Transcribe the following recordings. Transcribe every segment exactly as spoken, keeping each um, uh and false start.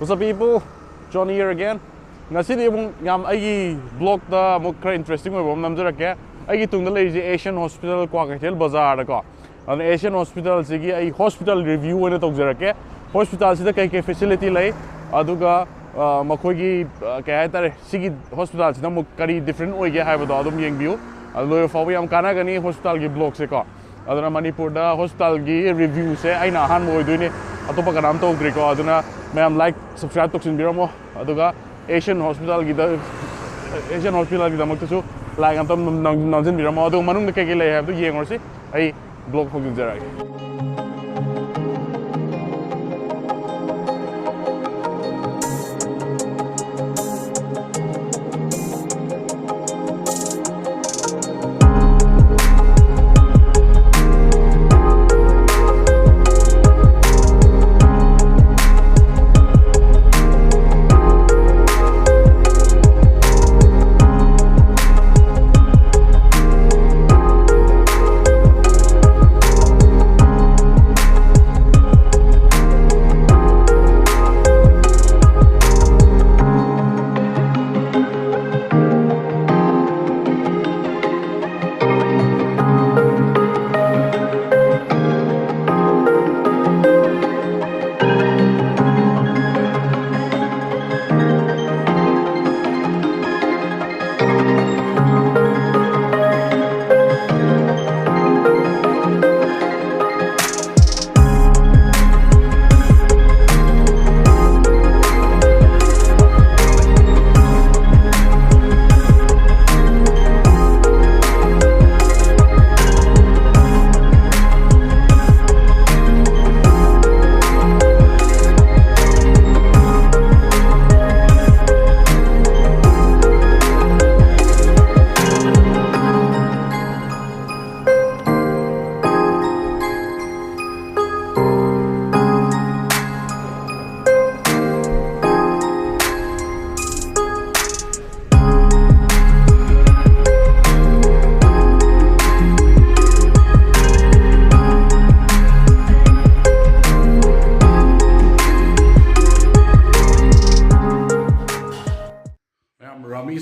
What's up, people? John here again. ꯉꯁꯤꯗꯤ ꯑꯃꯨꯛ ꯌꯥꯝ ꯑꯩꯒꯤ ꯕ꯭ꯂꯣꯛꯇ ꯑꯃꯨꯛ ꯈꯔ ꯏꯟꯇꯔꯦꯁꯇꯤꯡ ꯑꯣꯏꯕ ꯑꯃ ꯅꯝꯖꯔꯛꯀꯦ꯫ ꯑꯩꯒꯤ ꯇꯨꯡꯗ ꯂꯩꯔꯤꯁꯦ ꯑꯦꯁꯤꯌꯥꯟ ꯍꯣꯁꯄꯤꯇꯥꯜ ꯀ꯭ꯋꯥꯀꯩꯊꯦꯜ ꯕꯖꯥꯔꯗꯀꯣ꯫ ꯑꯗꯨꯅ ꯑꯦꯁꯤꯌꯥꯟ ꯍꯣꯁꯄꯤꯇꯥꯜꯁꯤꯒꯤ ꯑꯩ ꯍꯣꯁꯄꯤꯇꯥꯜ ꯔꯤꯚ꯭ꯌꯨ ꯑꯣꯏꯅ ꯇꯧꯖꯔꯛꯀꯦ꯫ ꯍꯣꯁꯄꯤꯇꯥꯜꯁꯤꯗ ꯀꯩ ꯀꯩ ꯐꯦꯁꯤꯂꯤꯇꯤ ꯂꯩ, ꯑꯗꯨꯒ ꯑ, ꯃꯈꯣꯏꯒꯤ, ꯑ, ꯀꯩ ꯍꯥꯏꯇꯥꯔꯦ, ꯁꯤꯒꯤ ꯍꯣꯁꯄꯤꯇꯥꯜꯁꯤꯅ ꯑꯃꯨꯛ ꯀꯔꯤ ꯗꯤꯐ꯭ꯔꯦꯟ ꯑꯣꯏꯒꯦ ꯍꯥꯏꯕꯗꯣ ꯑꯗꯨꯝ ꯌꯦꯡꯕꯤꯌꯨ꯫ ꯑꯗꯨ ꯂꯣꯏꯕ ꯐꯥꯎꯕ ꯌꯥꯝ ꯀꯥꯟꯅꯒꯅꯤ ꯍꯣꯁꯄꯤꯇꯥꯜꯒꯤ ꯕ꯭ꯂꯣꯛꯁꯦꯀꯣ꯫ ꯑꯗꯨꯅ ꯃꯅꯤꯄꯨꯔꯗ ꯍꯣꯁꯄꯤꯇꯥꯜꯒꯤ ꯔꯤꯚ꯭ꯌꯨꯁꯦ ꯑꯩꯅ ꯑꯍꯥꯟꯕ ꯑꯣꯏꯗꯣꯏꯅꯦ, ꯑꯇꯣꯞꯄ ꯀꯅꯥꯝ ꯇꯧꯗ꯭ꯔꯤꯀꯣ꯫ ꯑꯗꯨꯅ ꯃꯌꯥꯝ ꯂꯥꯏꯛ, ꯁꯕꯁꯀ꯭ꯔꯥꯏꯕ ꯇꯧꯁꯤꯟꯕꯤꯔꯝꯃꯣ, ꯑꯗꯨꯒ ꯑꯦꯁꯤꯌꯥꯟ ꯍꯣꯁꯄꯤꯇꯥꯜꯒꯤꯗ, ꯑꯦꯁꯤꯌꯥꯟ ꯍꯣꯁꯄꯤꯇꯥꯜꯒꯤꯗꯃꯛꯇꯁꯨ ꯂꯥꯏꯛ ꯑꯝꯇ ꯅꯝ-, ꯅꯝ-, ꯅꯝꯁꯤꯟꯕꯤꯔꯝꯃꯣ꯫ ꯑꯗꯨꯒ ꯃꯅꯨꯡꯗ ꯀꯩꯀꯩ ꯂꯩ ꯍꯥꯏꯕꯗꯨ ꯌꯦꯡꯉꯨꯔꯁꯤ꯫ ꯑꯩ ꯕ꯭ꯂꯣꯛ ꯍꯧꯖꯤꯟꯖꯔꯛꯑꯒꯦ꯫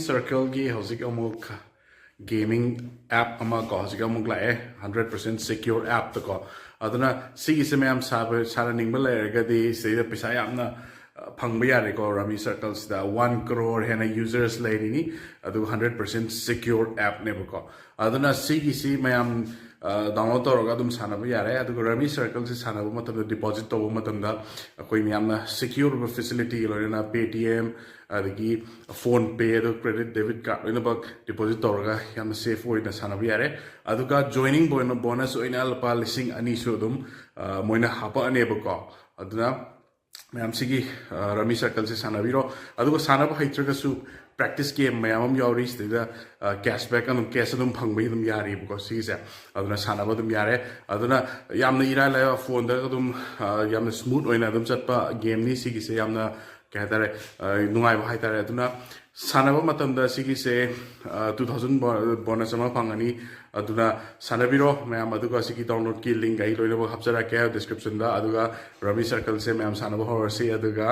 ꯁꯔꯀꯜꯒꯤ ꯍꯧꯖꯤꯛ ꯑꯃꯨꯛ ꯒꯦꯃꯤꯡ ꯑꯦꯞ ꯑꯃ ꯀꯣ ꯍꯧꯖꯤꯛ ꯑꯃꯨꯛ ꯂꯥꯛꯑꯦ, ꯍꯟꯗ꯭ꯔꯦꯠ ꯄꯥꯔꯁꯦꯟ ꯁꯦꯀ꯭ꯌꯣꯔ ꯑꯦꯞꯇꯀꯣ꯫ ꯑꯗꯨꯅ ꯁꯤꯒꯤꯁꯦ ꯃꯌꯥꯝ ꯁꯥꯕ ꯁꯥꯟꯅꯅꯤꯡꯕ ꯂꯩꯔꯒꯗꯤ ꯁꯤꯗꯩꯗ ꯄꯩꯁꯥ ꯌꯥꯝꯅ ꯐꯪꯕ ꯌꯥꯔꯦꯀꯣ꯫ ꯔꯃꯤ ꯁꯔꯀꯜꯁꯤꯗ ꯋꯥꯟ ꯀ꯭ꯔꯣꯔ ꯍꯦꯟꯅ ꯌꯨꯖꯔꯁ ꯂꯩꯔꯤꯅꯤ, ꯑꯗꯨꯒ ꯍꯟꯗ꯭ꯔꯦꯠ ꯄꯥꯔꯁꯦꯟ ꯁꯦꯀ꯭ꯌꯣꯔ ꯑꯦꯞꯅꯦꯕꯀꯣ꯫ ꯑꯗꯨꯅ ꯁꯤꯒꯤꯁꯤ ꯃꯌꯥꯝ ꯗꯥꯎꯟꯂꯣꯗ ꯇꯧꯔꯒ ꯑꯗꯨꯝ ꯁꯥꯟꯅꯕ ꯌꯥꯔꯦ꯫ ꯑꯗꯨꯒ ꯔꯃꯤ ꯁꯔꯀꯜꯁꯤ ꯁꯥꯟꯅꯕ ꯃꯇꯝꯗ, ꯗꯤꯄꯣꯖꯤꯠ ꯇꯧꯕ ꯃꯇꯝꯗ ꯑꯩꯈꯣꯏ ꯃꯌꯥꯝꯅ ꯁꯦꯀ꯭ꯌꯣꯔ ꯑꯣꯏꯕ ꯐꯦꯁꯤꯂꯤꯇꯤꯒ ꯂꯣꯏꯅꯅ ꯄꯦ ꯇꯤ ꯑꯦꯝ, ꯑꯗꯒꯤ ꯐꯣꯟ ꯄꯦ, ꯑꯗꯨꯒ ꯀ꯭ꯔꯦꯗꯤꯠ ꯗꯦꯕꯤꯠ ꯀꯥꯔꯗ ꯂꯣꯏꯅꯃꯛ ꯗꯤꯄꯣꯖꯤꯠ ꯇꯧꯔꯒ ꯌꯥꯝꯅ ꯁꯦꯐ ꯑꯣꯏꯅ ꯁꯥꯟꯅꯕ ꯌꯥꯔꯦ꯫ ꯑꯗꯨꯒ ꯖꯣꯏꯅꯤꯡ ꯕꯣꯅꯁ ꯑꯣꯏꯅ ꯂꯨꯄꯥ ꯂꯤꯁꯤꯡ ꯑꯅꯤꯁꯨ ꯑꯗꯨꯝ ꯃꯣꯏꯅ ꯍꯥꯄꯛꯑꯅꯦꯕꯀꯣ꯫ ꯑꯗꯨꯅ ꯃꯌꯥꯝ ꯁꯤꯒꯤ ꯔꯃꯤ ꯁꯔꯀꯜꯁꯦ ꯁꯥꯟꯅꯕꯤꯔꯣ꯫ ꯑꯗꯨꯒ ꯁꯥꯟꯅꯕ ꯍꯩꯇ꯭ꯔꯒꯁꯨ ꯄ꯭ꯔꯦꯛꯇꯤꯁ ꯒꯦꯝ ꯃꯌꯥꯝ ꯑꯃ ꯌꯥꯎꯔꯤ ꯁꯤꯗꯩꯗ, ꯀꯦꯁꯕꯦꯛ ꯑꯗꯨꯝ, ꯀꯦꯁ ꯑꯗꯨꯝ ꯐꯪꯕꯒꯤ ꯑꯗꯨꯝ ꯌꯥꯔꯤꯕꯀꯣ ꯁꯤꯒꯤꯁꯦ꯫ ꯑꯗꯨꯅ ꯁꯥꯟꯅꯕ ꯑꯗꯨꯝ ꯌꯥꯔꯦ꯫ ꯑꯗꯨꯅ ꯌꯥꯝꯅ ꯏꯔꯥꯏ ꯂꯥꯏꯕ, ꯐꯣꯟꯗ ꯑꯗꯨꯝ ꯌꯥꯝꯅ ꯁ꯭ꯃꯨꯠ ꯑꯣꯏꯅ ꯑꯗꯨꯝ ꯆꯠꯄ ꯒꯦꯝꯅꯤ ꯁꯤꯒꯤꯁꯦ꯫ ꯌꯥꯝꯅ, ꯀꯩ ꯍꯥꯏꯇꯥꯔꯦ, ꯅꯨꯡꯉꯥꯏꯕ ꯍꯥꯏꯇꯥꯔꯦ꯫ ꯑꯗꯨꯅ ꯁꯥꯟꯅꯕ ꯃꯇꯝꯗ ꯁꯤꯒꯤꯁꯦ ꯇꯨ ꯊꯥꯎꯖꯟ ꯕꯣꯅꯁ ꯑꯃ ꯐꯪꯒꯅꯤ꯫ ꯑꯗꯨꯅ ꯁꯥꯟꯅꯕꯤꯔꯣ ꯃꯌꯥꯝ꯫ ꯑꯗꯨꯒ ꯁꯤꯒꯤ ꯗꯥꯎꯟꯂꯣꯗꯀꯤ ꯂꯤꯡ ꯑꯩ ꯂꯣꯏꯅꯃꯛ ꯍꯥꯞꯆꯔꯛꯀꯦ ꯗꯤꯁꯀ꯭ꯔꯤꯞꯁꯟꯗ꯫ ꯑꯗꯨꯒ ꯔꯃꯤ ꯁꯔꯀꯜꯁꯦ ꯃꯌꯥꯝ ꯁꯥꯟꯅꯕ ꯍꯧꯔꯁꯤ, ꯑꯗꯨꯒ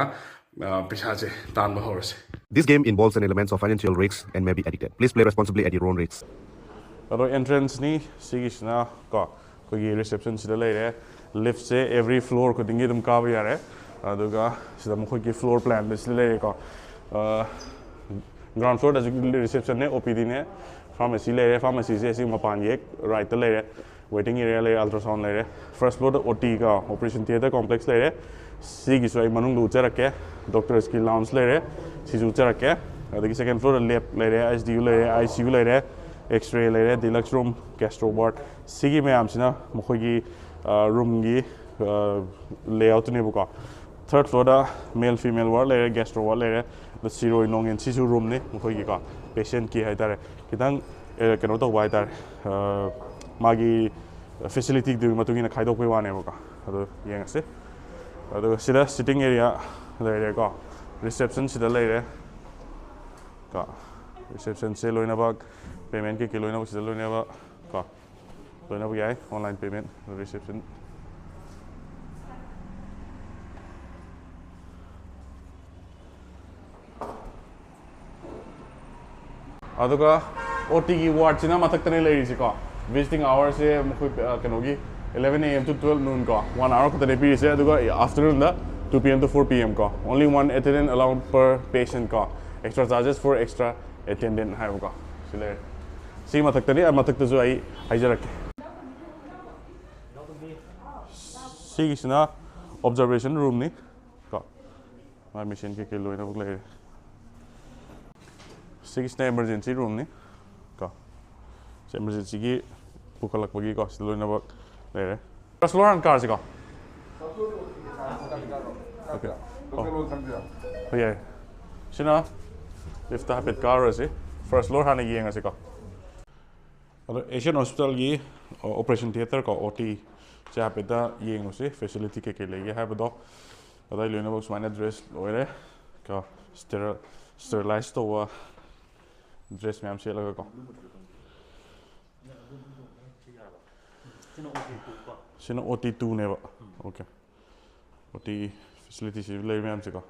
ꯄꯩꯁꯥꯁꯦ ꯇꯥꯟꯕ ꯍꯧꯔꯁꯦ꯫ This game involves an element of financial risks and may be addictive. Please play responsibly at your own risk. ꯑꯗꯣ ꯑꯦꯟꯇ꯭ꯔꯦꯟꯁꯅꯤ ꯁꯤꯒꯤꯁꯤꯅ ꯀꯣ, ꯑꯩꯈꯣꯏꯒꯤ ꯔꯤꯁꯦꯞꯁꯟꯁꯤꯗ ꯂꯩꯔꯦ꯫ ꯂꯤꯐꯁꯦ ꯑꯦꯕ꯭ꯔꯤ ꯐ꯭ꯂꯣꯔ ꯈꯨꯗꯤꯡꯒꯤ ꯑꯗꯨꯝ ꯀꯥꯕ ꯌꯥꯔꯦ꯫ ꯑꯗꯨꯒ ꯁꯤꯗ ꯃꯈꯣꯏꯒꯤ ꯐ꯭ꯂꯣꯔ ꯄ꯭ꯂꯥꯟꯗ ꯁꯤꯗ ꯂꯩꯔꯦꯀꯣ꯫ ꯒ꯭ꯔꯥꯎꯟ ꯐ꯭ꯂꯣꯔꯗꯁꯨ ꯔꯤꯁꯦꯞꯁꯟꯅꯦ, ꯑꯣ ꯄꯤ ꯗꯤꯅꯦ, ꯐꯥꯔꯃꯥꯁꯤ ꯂꯩꯔꯦ꯫ ꯐꯥꯔꯃꯥꯁꯤꯁꯦ ꯑꯁꯤ ꯃꯄꯥꯟꯒꯤ ꯍꯦꯛ ꯔꯥꯏꯠꯇ ꯂꯩꯔꯦ꯫ ꯋꯦꯇꯤꯡ ꯑꯦꯔꯤꯌꯥ ꯂꯩꯔꯦ, ꯑꯜꯇ꯭ꯔꯥꯁꯥꯎꯟ ꯂꯩꯔꯦ꯫ ꯐꯥꯔꯁ ꯐ꯭ꯂꯣꯔꯗ ꯑꯣ ꯇꯤ ꯀꯣ, ꯑꯣꯄꯔꯦꯁꯟ ꯊꯤꯌꯦꯇꯔ ꯀꯣꯝꯄ꯭ꯂꯦꯛꯁ ꯂꯩꯔꯦ꯫ ꯁꯤꯒꯤꯁꯨ ꯑꯩ ꯃꯅꯨꯡꯗ ꯎꯠꯆꯔꯛꯀꯦ꯫ ꯗꯣꯛꯇꯔꯁꯀꯤ ꯂꯥꯎꯟꯖ ꯂꯩꯔꯦ, ꯁꯤꯁꯨ ꯎꯠꯆꯔꯛꯀꯦ꯫ ꯑꯗꯒꯤ ꯁꯦꯀꯦꯟ ꯐ꯭ꯂꯣꯔꯗ ꯂꯦꯞ ꯂꯩꯔꯦ, ꯑꯥꯏ ꯁꯤ ꯌꯨ ꯂꯩꯔꯦ, ꯑꯥꯏ ꯁꯤ ꯌꯨ ꯂꯩꯔꯦ, ꯑꯦꯛꯁ ꯔꯦ ꯂꯩꯔꯦ, ꯗꯤꯂꯛꯁ ꯔꯨꯝ, ꯒꯦꯁꯇ꯭ꯔꯣ ꯋꯥꯔꯗ꯫ ꯁꯤꯒꯤ ꯃꯌꯥꯝꯁꯤꯅ ꯃꯈꯣꯏꯒꯤ ꯔꯨꯝꯒꯤ ꯂꯦꯑꯥꯎꯠꯇꯨꯅꯦꯕꯀꯣ꯫ ꯊꯔꯠ ꯐ꯭ꯂꯣꯔꯗ ꯃꯦꯜ ꯐꯤꯃꯦꯜ ꯋꯥꯔꯗ ꯂꯩꯔꯦ, ꯒꯦꯁꯇ꯭ꯔꯣ ꯋꯥꯔꯗ ꯂꯩꯔꯦ꯫ ꯑꯗ ꯁꯤꯔꯣꯏ ꯅꯣꯡꯉꯦꯟ ꯁꯤꯁꯨ ꯔꯨꯝꯅꯤ ꯃꯈꯣꯏꯒꯤꯀꯣ, ꯄꯦꯁꯦꯟꯠꯀꯤ ꯍꯥꯏꯇꯥꯔꯦ꯫ ꯈꯤꯇꯪ ꯀꯩꯅꯣ ꯇꯧꯕ ꯍꯥꯏꯇꯥꯔꯦ, ꯃꯥꯒꯤ ꯐꯦꯁꯤꯂꯤꯇꯤꯗꯨꯒꯤ ꯃꯇꯨꯡ ꯏꯟꯅ ꯈꯥꯏꯗꯣꯛꯄꯩ ꯋꯥꯅꯦꯕꯀꯣ꯫ ꯑꯗꯣ ꯌꯦꯡꯉꯁꯤ꯫ ꯑꯗꯨꯒ ꯁꯤꯗ ꯁꯤꯇꯤꯡ ꯑꯦꯔꯤꯌꯥ ꯂꯩꯔꯦꯀꯣ, ꯔꯤꯁꯦꯞꯁꯟꯁꯤꯗ ꯂꯩꯔꯦ ꯀꯣ꯫ ꯔꯤꯁꯦꯞꯁꯟꯁꯦ ꯂꯣꯏꯅꯃꯛ, ꯄꯦꯃꯦꯟ ꯀꯩꯀꯩ ꯂꯣꯏꯅꯃꯛ ꯁꯤꯗ ꯂꯣꯏꯅꯃꯛ ꯀꯣ, ꯂꯣꯏꯅꯃꯛ ꯌꯥꯏ꯫ Online payment, reception. ꯑꯗꯨꯒ ꯑꯣ ꯇꯤꯒꯤ ꯋꯥꯔꯗꯁꯤꯅ ꯃꯊꯛꯇꯅꯦ ꯂꯩꯔꯤꯁꯦꯀꯣ꯫ ꯚꯤꯖꯤꯇꯤꯡ ꯑꯋꯥꯔꯁꯦ ꯃꯈꯣꯏ ꯑ, ꯀꯩꯅꯣꯒꯤ eleven a.m. to twelve noon ꯀꯣ, ꯋꯥꯟ ꯑꯋꯥꯔ ꯈꯛꯇꯅꯦ ꯄꯤꯔꯤꯁꯦ꯫ ꯑꯗꯨꯒ ꯑꯥꯐꯇꯔꯅꯨꯟꯗ two p.m. to four p.m. ꯀꯣ꯫ Only one attendant allowed per patient ꯀꯣ꯫ Extra charges for extra attendant ꯍꯥꯏꯕꯀꯣ꯫ ꯁꯤ ꯂꯩꯔꯦ꯫ ꯁꯤ ꯃꯊꯛꯇꯅꯤ, ꯑ, ꯃꯊꯛꯇꯁꯨ ꯑꯩ ꯍꯥꯏꯖꯔꯛꯀꯦ꯫ ꯁꯤꯒꯤꯁꯤꯅ ꯑꯣꯕꯖꯔꯕꯦꯁꯟ ꯔꯨꯝꯅꯤ ꯀꯣ꯫ ꯃꯥ ꯃꯦꯁꯤꯟ ꯀꯩꯀꯩ ꯂꯣꯏꯅꯃꯛ ꯂꯩꯔꯦ꯫ ꯁꯤꯒꯤꯁꯤꯅ ꯑꯦꯃꯔꯖꯦꯟꯁꯤ ꯔꯨꯝꯅꯤ ꯀꯣ꯫ ꯁꯤ ꯑꯦꯃꯔꯖꯦꯟꯁꯤꯒꯤ ꯄꯨꯈꯠꯂꯛꯄꯒꯤꯀꯣ, ꯁꯤꯗ ꯂꯣꯏꯅꯃꯛ ꯂꯩꯔꯦ꯫ ꯐꯥꯔꯁ ꯐ꯭ꯂꯣꯔ ꯍꯥꯟꯅ ꯀꯥꯔꯁꯤꯀꯣ꯫ ꯑꯣꯀꯦ꯫ ꯑꯣ꯫ ꯍꯣꯏ, ꯌꯥꯏ꯫ ꯁꯤꯅ ꯂꯤꯐꯇ ꯍꯥꯏꯐꯦꯠ ꯀꯥꯔꯨꯔꯁꯤ꯫ ꯐꯥꯔꯁ ꯐ꯭ꯂꯣꯔ ꯍꯥꯟꯅ ꯌꯦꯡꯉꯁꯤꯀꯣ꯫ ꯑꯗꯣ ꯑꯦꯁꯤꯌꯥꯟ ꯍꯣꯁꯄꯤꯇꯥꯜꯒꯤ ꯑꯣꯄꯔꯦꯁꯟ ꯊꯤꯌꯦꯇꯔ ꯀꯣ, ꯑꯣ ꯇꯤ ꯁꯦ ꯍꯥꯏꯐꯦꯠꯇ ꯌꯦꯡꯉꯨꯁꯤ, ꯐꯦꯁꯤꯂꯤꯇꯤ ꯀꯩꯀꯩ ꯂꯩꯒꯦ ꯍꯥꯏꯕꯗꯣ꯫ ꯑꯗꯥꯏ ꯂꯣꯏꯅꯃꯛ ꯁꯨꯃꯥꯏꯅ ꯗ꯭ꯔꯦꯁ ꯑꯣꯏꯔꯦ ꯀꯣ, ꯁ꯭ꯇꯦꯔ-, ꯁ꯭ꯇꯦꯔꯤꯂꯥꯏꯁ ꯇꯧꯕ ꯗ꯭ꯔꯦꯁ ꯃꯌꯥꯝ ꯁꯦꯠꯂꯒ ꯀꯣ꯫ ꯁꯤꯅ ꯑꯣ ꯇꯤ ꯇꯨ ꯀꯣ꯫ ꯁꯤꯅ ꯑꯣ ꯇꯤ ꯇꯨꯅꯦꯕ꯫ ꯑꯣꯀꯦ꯫ ꯑꯣ ꯇꯤ ꯐꯦꯁꯤꯂꯤꯇꯤꯁꯤ ꯂꯩ ꯃꯌꯥꯝꯁꯦꯀꯣ꯫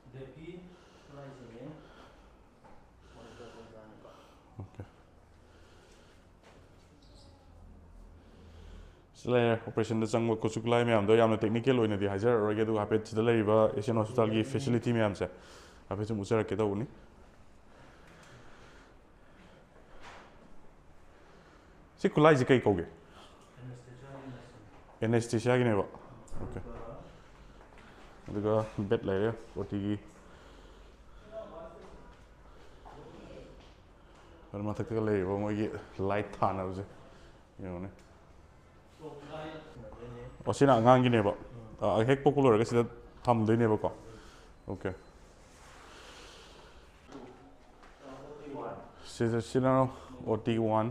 ꯑꯗꯒꯤ ꯈꯨꯠꯂꯥꯏꯁꯤꯅꯦ, ꯃꯣꯅꯤꯇꯔ ꯇꯧꯖꯔꯅꯤꯀꯣ꯫ ꯑꯣꯀꯦ꯫ ꯁꯤ ꯂꯩꯔꯦ, ꯑꯣꯄꯔꯦꯁꯟꯗ ꯆꯪꯕ ꯈꯨꯠꯁꯨ ꯈꯨꯠꯂꯥꯏ ꯃꯌꯥꯝꯗꯣ꯫ ꯌꯥꯝꯅ ꯇꯦꯛꯅꯤꯀꯦꯜ ꯑꯣꯏꯅꯗꯤ ꯍꯥꯏꯖꯔꯔꯣꯏꯒꯦ, ꯑꯗꯨꯒ ꯍꯥꯏꯐꯦꯠ ꯁꯤꯗ ꯂꯩꯔꯤꯕ ꯑꯦꯁꯤꯌꯥꯟ ꯍꯣꯁꯄꯤꯇꯥꯜꯒꯤ ꯐꯦꯁꯤꯂꯤꯇꯤ ꯃꯌꯥꯝꯁꯦ ꯍꯥꯏꯐꯦꯠ ꯁꯨꯝ ꯎꯠꯆꯔꯛꯀꯦ ꯇꯧꯕꯅꯤ꯫ ꯁꯤ ꯈꯨꯠꯂꯥꯏꯁꯤ ꯀꯩ ꯀꯧꯒꯦ? ꯑꯦꯅꯦꯁꯊꯦꯁꯤꯌꯥꯒꯤꯅꯦꯕ꯫ ꯑꯣꯀꯦ꯫ ꯑꯗꯨꯒ ꯕꯦꯠ ꯂꯩꯔꯦ, ꯑꯣ ꯇꯤꯒꯤ꯫ ꯑꯗꯨ ꯃꯊꯛꯇꯒ ꯂꯩꯔꯤꯕ ꯃꯣꯏꯒꯤ ꯂꯥꯏꯠ ꯊꯥꯅꯕꯁꯦ ꯌꯦꯡꯉꯨꯅꯦ꯫ ꯑꯣ, ꯁꯤꯅ ꯑꯉꯥꯡꯒꯤꯅꯦꯕ꯫ ꯑ, ꯍꯦꯛ ꯄꯣꯛꯄ ꯂꯣꯏꯔꯒ ꯁꯤꯗ ꯊꯝꯗꯣꯏꯅꯦꯕꯀꯣ꯫ ꯑꯣꯀꯦ꯫ ꯁꯤꯗ, ꯁꯤꯅ ꯑꯣ ꯇꯤ ꯋꯥꯟ꯫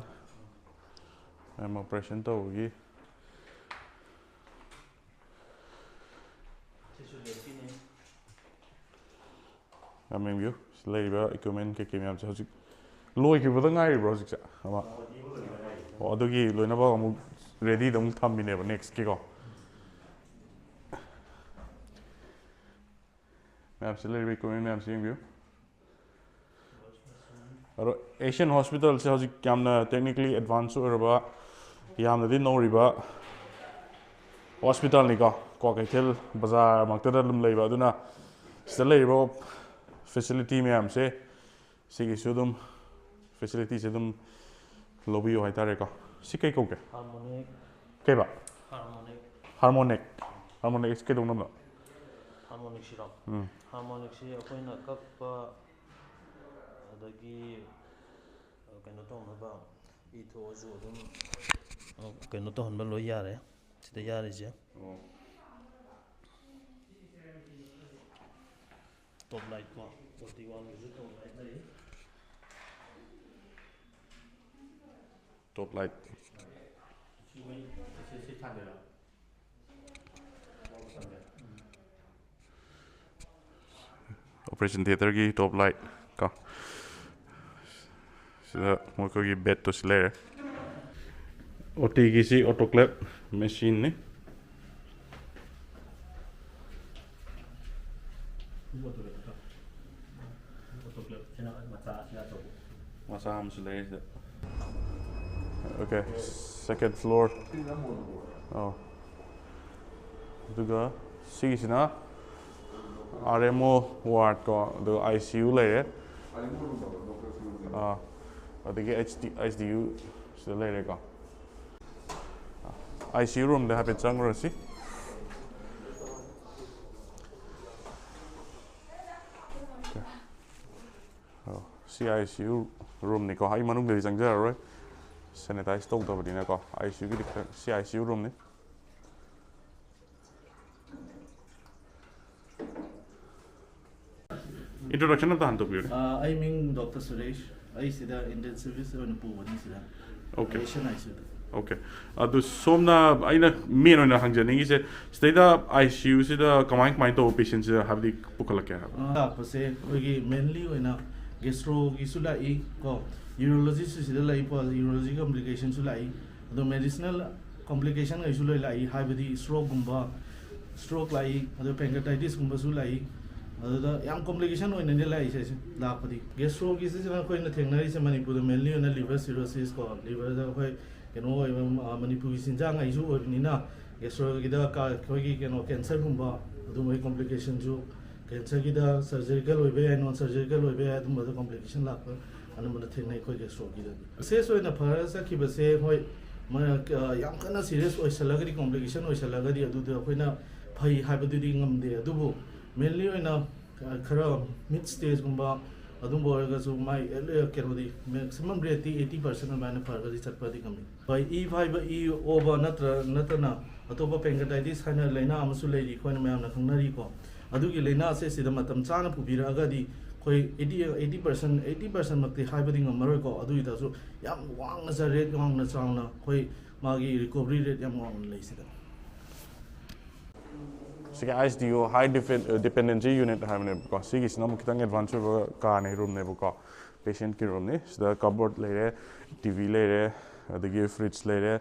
ꯃꯦꯝ ꯑꯣꯄꯔꯦꯁꯟ ꯇꯧꯕꯒꯤ꯫ ꯌꯥꯝ ꯌꯦꯡꯕꯤꯌꯨ꯫ ꯁꯤ ꯂꯩꯔꯤꯕ ꯏꯀ꯭ꯋꯤꯞꯃꯦꯟ ꯀꯩꯀꯩ ꯃꯌꯥꯝꯁꯦ ꯍꯧꯖꯤꯛ ꯂꯣꯏꯈꯤꯕꯗ ꯉꯥꯏꯔꯤꯕ꯭ꯔꯣ ꯍꯧꯖꯤꯛꯁꯦ? ꯑꯃ꯫ ꯑꯣ, ꯑꯗꯨꯒꯤ ꯂꯣꯏꯅꯃꯛ ꯑꯃꯨꯛ ꯔꯦꯗꯤꯗ ꯑꯃꯨꯛ ꯊꯝꯃꯤꯅꯦꯕ ꯅꯦꯛꯁꯀꯤꯀꯣ꯫ ꯃꯌꯥꯝꯁꯤ ꯂꯩꯔꯤꯕ ꯏꯀ꯭ꯋꯤꯞꯃꯦꯟ ꯃꯌꯥꯝꯁꯤ ꯌꯦꯡꯕꯤꯌꯨ꯫ ꯑꯗꯣ ꯑꯦꯁꯤꯌꯥꯟ ꯍꯣꯁꯄꯤꯇꯥꯜꯁꯦ ꯍꯧꯖꯤꯛ ꯌꯥꯝꯅ technically advance ꯑꯣꯏꯔꯕ, ꯌꯥꯝꯅꯗꯤ ꯅꯧꯔꯤꯕ ꯍꯣꯁꯄꯤꯇꯥꯜꯅꯤꯀꯣ꯫ ꯀ꯭ꯋꯥꯀꯩꯊꯦꯜ ꯕꯖꯥꯔꯃꯛꯇꯗ ꯑꯗꯨꯝ ꯂꯩꯕ, ꯑꯗꯨꯅ ꯁꯤꯗ ꯂꯩꯔꯤꯕ facility ꯃꯌꯥꯝꯁꯦ, ꯁꯤꯒꯤꯁꯨ ꯑꯗꯨꯝ facilityꯁꯦ ꯑꯗꯨꯝ ꯂꯧꯕꯤꯌꯨ ꯍꯥꯏꯇꯥꯔꯦꯀꯣ꯫ ꯁꯤ ꯀꯩ ꯀꯧꯒꯦ? Harmonic꯫ ꯀꯩꯕ? Harmonic꯫ Harmonic꯫ Harmonic ꯀꯩꯗꯧꯅꯕꯅꯣ? Harmonicꯁꯤꯔꯣ? ꯎꯝ꯫ Harmonicꯁꯤ ꯑꯩꯈꯣꯏꯅ ꯀꯛꯄ, ꯑꯗꯒꯤ ꯀꯩꯅꯣ ꯇꯧꯅꯕ, ꯏ ꯊꯣꯛꯑꯁꯨ ꯑꯗꯨꯝ ꯀꯩꯅꯣ ꯇꯧꯍꯟꯕ ꯂꯣꯏ ꯌꯥꯔꯦ꯫ ꯁꯤꯗ ꯌꯥꯔꯤꯁꯦ꯫ Top light ꯀꯣ, forty wattꯀꯤꯁꯨ top light ꯂꯩ꯫ Top light꯫ ꯁꯤ ꯊꯥꯟꯗꯣꯏꯔꯣ? Operation theatreꯒꯤ top light ꯀꯣ꯫ ꯁꯤꯗ ꯃꯈꯣꯏꯒꯤ bedꯇꯣ ꯁꯤ ꯂꯩꯔꯦ꯫ OTꯒꯤꯁꯤ autoclave machineꯅꯤ꯫ Autoclaveꯁꯤꯅ ꯃꯆꯥ, ꯑꯁꯤꯅ ꯑꯆꯧꯕ꯫ ꯃꯆꯥ ꯑꯃꯁꯨ ꯂꯩꯔꯦ ꯁꯤꯗ꯫ Okay, second floor꯫ ꯑꯣ꯫ ꯑꯗꯨꯒ ꯁꯤꯒꯤꯁꯤꯅ RMO ward ꯀꯣ, ꯑꯗꯨꯒ ICU ꯂꯩꯔꯦ꯫ ꯑꯥ, ꯑꯗꯒꯤ HD, ICU ꯁꯤꯗ ꯂꯩꯔꯦꯀꯣ꯫ ICU roomꯗ ꯍꯥꯏꯐꯦꯠ ꯆꯪꯉꯨꯔꯁꯤ꯫ ꯑꯣ, ꯁꯤ ICU roomꯅꯤꯀꯣ꯫ ꯑꯩ ꯃꯅꯨꯡꯗꯗꯤ ꯆꯪꯖꯔꯔꯣꯏ, sanitize ꯇꯧꯗꯕꯅꯤꯅꯀꯣ꯫ ICUꯒꯤꯗꯤ ꯈꯤꯇꯪ, ꯁꯤ ICU roomꯅꯤ꯫ Introduction ꯑꯝꯇ ꯍꯥꯟꯅ ꯇꯧꯕꯤꯌꯨꯅꯦ꯫ ꯑꯥ, ꯑꯩ ꯃꯤꯡ Doctor ꯁꯨꯔꯦꯁ꯫ ꯑꯩ ꯁꯤꯗ intensivist ꯑꯣꯏꯅ ꯄꯨꯕꯅꯤ ꯁꯤꯗ꯫ Okay꯫ Asian ICUꯗ꯫ Okay꯫ ꯑꯗꯨ ꯁꯣꯝꯅ, ꯑꯩꯅ main ꯑꯣꯏꯅ ꯍꯪꯖꯅꯤꯡꯉꯤꯁꯦ, ꯁꯤꯗꯩꯗ ICUꯁꯤꯗ ꯀꯃꯥꯏ ꯀꯃꯥꯏꯅ ꯇꯧꯕ patientꯁꯦ, ꯍꯥꯏꯕꯗꯤ, ꯄꯨꯈꯠꯂꯛꯀꯦ ꯍꯥꯏꯕ? ꯑꯥ, ꯂꯥꯛꯄꯁꯦ ꯑꯩꯈꯣꯏꯒꯤ mainly ꯑꯣꯏꯅ gastroꯒꯤꯁꯨ ꯂꯥꯛꯏ ꯀꯣ, urologistꯁꯨ ꯁꯤꯗ ꯂꯥꯛꯏ, urology complicationꯁꯨ ꯂꯥꯛꯏ꯫ ꯑꯗꯣ medicinal complicationꯈꯩꯁꯨ ꯂꯣꯏ ꯂꯥꯛꯏ, ꯍꯥꯏꯕꯗꯤ strokeꯀꯨꯝꯕ, stroke ꯂꯥꯛꯏ, ꯑꯗꯣ pancreatitisꯀꯨꯝꯕꯁꯨ ꯂꯥꯛꯏ꯫ ꯑꯗꯨꯗ ꯌꯥꯝ ꯀꯣꯝꯄ꯭ꯂꯤꯀꯦꯁꯟ ꯑꯣꯏꯅꯗꯤ ꯂꯥꯛꯏꯁꯦ ꯁꯤ ꯂꯥꯛꯄꯗꯤ ꯒꯦꯁꯇ꯭ꯔꯣꯒꯤꯁꯤꯅ ꯑꯩꯈꯣꯏꯅ ꯊꯦꯡꯅꯔꯤꯁꯦ ꯃꯅꯤꯄꯨꯔꯗ ꯃꯦꯟꯂꯤ ꯑꯣꯏꯅ ꯂꯤꯚꯔ ꯁꯤꯔꯣꯁꯤꯁ ꯀꯣ, ꯂꯤꯚꯔꯗ ꯑꯩꯈꯣꯏ ꯀꯩꯅꯣ ꯑꯣꯏꯕ, ꯑ, ꯃꯅꯤꯄꯨꯔꯒꯤ ꯆꯤꯟꯖꯥꯛꯉꯩꯁꯨ ꯑꯣꯏꯕꯅꯤꯅ ꯒꯦꯁꯇ꯭ꯔꯣꯒꯤꯗ ꯀ-, ꯑꯩꯈꯣꯏꯒꯤ ꯀꯩꯅꯣ ꯀꯦꯟꯁꯔꯒꯨꯝꯕ ꯑꯗꯨꯝꯕꯒꯤ ꯀꯣꯝꯄ꯭ꯂꯤꯀꯦꯁꯟꯁꯨ, ꯀꯦꯟꯁꯔꯒꯤꯗ ꯁꯔꯖꯔꯤꯀꯦꯜ ꯑꯣꯏꯕ ꯌꯥꯏ, ꯅꯣꯟ ꯁꯔꯖꯔꯤꯀꯦꯜ ꯑꯣꯏꯕ ꯌꯥꯏ, ꯑꯗꯨꯝꯕꯗ ꯀꯣꯝꯄ꯭ꯂꯤꯀꯦꯁꯟ ꯂꯥꯛꯄ ꯑꯅꯝꯕꯅ ꯊꯦꯡꯅꯩ ꯑꯩꯈꯣꯏ ꯒꯦꯁꯇ꯭ꯔꯣꯒꯤꯗꯗꯤ꯫ ꯁꯦꯁ ꯑꯣꯏꯅ ꯐꯔꯒ ꯆꯠꯈꯤꯕꯁꯦ ꯍꯣꯏ, ꯃ-, ꯀ-, ꯌꯥꯝ ꯀꯟꯅ ꯁꯤꯔꯤꯌꯁ ꯑꯣꯏꯁꯜꯂꯒꯗꯤ, ꯀꯣꯝꯄ꯭ꯂꯤꯀꯦꯁꯟ ꯑꯣꯏꯁꯜꯂꯒꯗꯤ ꯑꯗꯨꯗ ꯑꯩꯈꯣꯏꯅ ꯐꯩ ꯍꯥꯏꯕꯗꯨꯗꯤ ꯉꯝꯗꯦ꯫ ꯑꯗꯨꯕꯨ ꯃꯦꯟꯂꯤ ꯑꯣꯏꯅ ꯈꯔ ꯃꯤꯗ ꯁ꯭ꯇꯦꯖꯀꯨꯝꯕ ꯑꯗꯨꯝꯕ ꯑꯣꯏꯔꯒꯁꯨ ꯃꯥꯏ ꯑꯦꯠ-, ꯀꯩꯅꯣꯗꯤ ꯃꯦꯛꯁꯤꯃꯝ ꯔꯦꯠꯇꯤ ꯑꯩꯠꯇꯤ ꯄꯥꯔꯁꯦꯟ ꯑꯗꯨꯃꯥꯏꯅ ꯐꯔꯒꯗꯤ ꯆꯠꯄꯗꯤ ꯉꯝꯃꯤ꯫ ꯍꯣꯏ, ꯏ ꯐꯥꯏꯕ ꯏ ꯑꯣꯕ ꯅꯠꯇ꯭ꯔ-, ꯅꯠꯇꯅ ꯑꯇꯣꯞꯄ ꯄꯦꯟꯀꯇꯥꯏꯇꯤꯁ ꯍꯥꯏꯅ ꯂꯥꯏꯅꯥ ꯑꯃꯁꯨ ꯂꯩꯔꯤ, ꯑꯩꯈꯣꯏꯅ ꯃꯌꯥꯝꯅ ꯈꯪꯅꯔꯤꯀꯣ꯫ ꯑꯗꯨꯒꯤ ꯂꯥꯏꯅꯥ ꯑꯁꯦ ꯁꯤꯗ ꯃꯇꯝ ꯆꯥꯅ ꯄꯨꯕꯤꯔꯛꯑꯒꯗꯤ ꯑꯩꯈꯣꯏ ꯑꯩꯠꯇꯤ, ꯑꯩꯠꯇꯤ ꯄꯥꯔꯁꯦꯟ, ꯑꯩꯠꯇꯤ ꯄꯥꯔꯁꯦꯟꯃꯛꯇꯤ ꯍꯥꯏꯕꯗꯤ ꯉꯝꯃꯔꯣꯏꯀꯣ꯫ ꯑꯗꯨꯒꯤ ꯇꯥꯔꯁꯨ ꯌꯥꯝ ꯋꯥꯡꯅ ꯆ-, ꯔꯦꯠ ꯋꯥꯡꯅ ꯆꯥꯎꯅ ꯑꯩꯈꯣꯏ ꯃꯥꯒꯤ ꯔꯤꯀꯣꯚꯔꯤ ꯔꯦꯠ ꯌꯥꯝ ꯋꯥꯡꯅ ꯂꯩ ꯁꯤꯗ꯫ ꯁꯤꯒꯤ ꯑꯥꯏ ꯑꯦꯁ ꯗꯤ ꯑꯣ, ꯍꯥꯏ ꯗꯤꯄꯦꯟ-, ꯗꯤꯄꯦꯟꯗꯦꯟꯁꯤ ꯌꯨꯅꯤꯠ ꯍꯥꯏꯕꯅꯦꯕꯀꯣ꯫ ꯁꯤꯒꯤꯁꯤꯅ ꯑꯃꯨꯛ ꯈꯤꯇꯪ ꯑꯦꯗꯚꯥꯟꯁ ꯑꯣꯏꯕ ꯀꯥꯅꯦ, ꯔꯨꯝꯅꯦꯕꯀꯣ꯫ ꯄꯦꯁꯦꯟꯠꯀꯤ ꯔꯨꯝꯅꯤ꯫ ꯁꯤꯗ ꯀꯕꯣꯔꯗ ꯂꯩꯔꯦ, ꯇꯤ ꯚꯤ ꯂꯩꯔꯦ, ꯑꯗꯒꯤ ꯐ꯭ꯔꯤꯖ ꯂꯩꯔꯦ,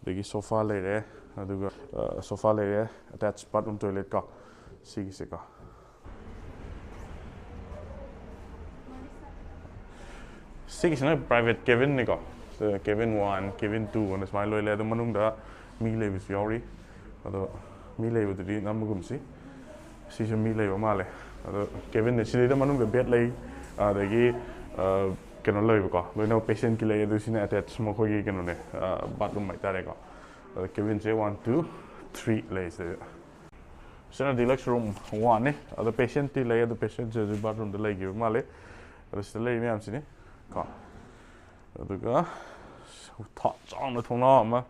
ꯑꯗꯒꯤ ꯁꯣꯐꯥ ꯂꯩꯔꯦ, ꯑꯗꯨꯒ, ꯑ, ꯁꯣꯐꯥ ꯂꯩꯔꯦ, ꯑꯦꯇꯦꯆ ꯕꯥꯠꯔꯨꯝ ꯇꯣꯏꯂꯦꯠ ꯀꯣ, ꯁꯤꯒꯤꯁꯦꯀꯣ꯫ ꯁꯤꯒꯤꯁꯤꯅ ꯄ꯭ꯔꯥꯏꯚꯦꯠ ꯀꯦꯕꯤꯟꯅꯤꯀꯣ꯫ ꯀꯦꯕꯤꯟ ꯋꯥꯟ, ꯀꯦꯕꯤꯟ ꯇꯨ ꯑꯅ ꯁꯨꯃꯥꯏꯅ ꯂꯣꯏ ꯂꯩ꯫ ꯑꯗꯣ ꯃꯅꯨꯡꯗ ꯃꯤ ꯂꯩꯕꯁꯨ ꯌꯥꯎꯔꯤ꯫ ꯑꯗꯣ ꯃꯤ ꯂꯩꯕꯗꯨꯗꯤ ꯅꯝꯃꯒꯨꯝꯁꯤ꯫ ꯁꯤꯁꯨ ꯃꯤ ꯂꯩꯕ ꯃꯥꯜꯂꯦ꯫ ꯑꯗꯣ ꯀꯦꯕꯤꯟꯁꯦ ꯁꯤꯗꯩꯗ ꯃꯅꯨꯡꯗ ꯕꯦꯗ ꯂꯩ, ꯑꯗꯒꯤ, ꯑ, ꯀꯩꯅꯣ ꯂꯩꯕꯀꯣ, ꯂꯣꯏꯅꯃꯛ ꯄꯦꯁꯦꯟꯠꯀꯤ ꯂꯩ꯫ ꯑꯗꯨ ꯁꯤꯅ ꯑꯦꯇꯦꯆ ꯃꯈꯣꯏꯒꯤ ꯀꯩꯅꯣꯅꯦ, ꯑ, ꯕꯥꯠꯔꯨꯝ ꯍꯥꯏꯇꯥꯔꯦꯀꯣ꯫ ꯑꯗꯣ ꯀꯦꯕꯤꯟꯁꯦ ꯋꯥꯟ, ꯇꯨ, ꯊ꯭ꯔꯤ ꯂꯩ ꯁꯤꯗꯩꯗ꯫ ꯁꯤꯅ ꯗꯤꯂꯛꯁ ꯔꯨꯝ ꯋꯥꯟꯅꯤ꯫ ꯑꯗꯣ ꯄꯦꯁꯦꯟꯠꯇꯤ ꯂꯩ, ꯑꯗꯣ ꯄꯦꯁꯦꯟꯠꯁꯦ ꯍꯧꯖꯤꯛ ꯕꯥꯠꯔꯨꯝꯗ ꯂꯩꯈꯤꯕ ꯃꯥꯜꯂꯦ꯫ ꯑꯗꯣ ꯁꯤꯗ ꯂꯩꯔꯤ ꯃꯌꯥꯝꯁꯤꯅꯤ ꯀꯣ꯫ ꯑꯗꯨꯒ ꯊꯣꯡ ꯆꯥꯎꯅ ꯊꯣꯡꯅꯥꯎ ꯑꯃ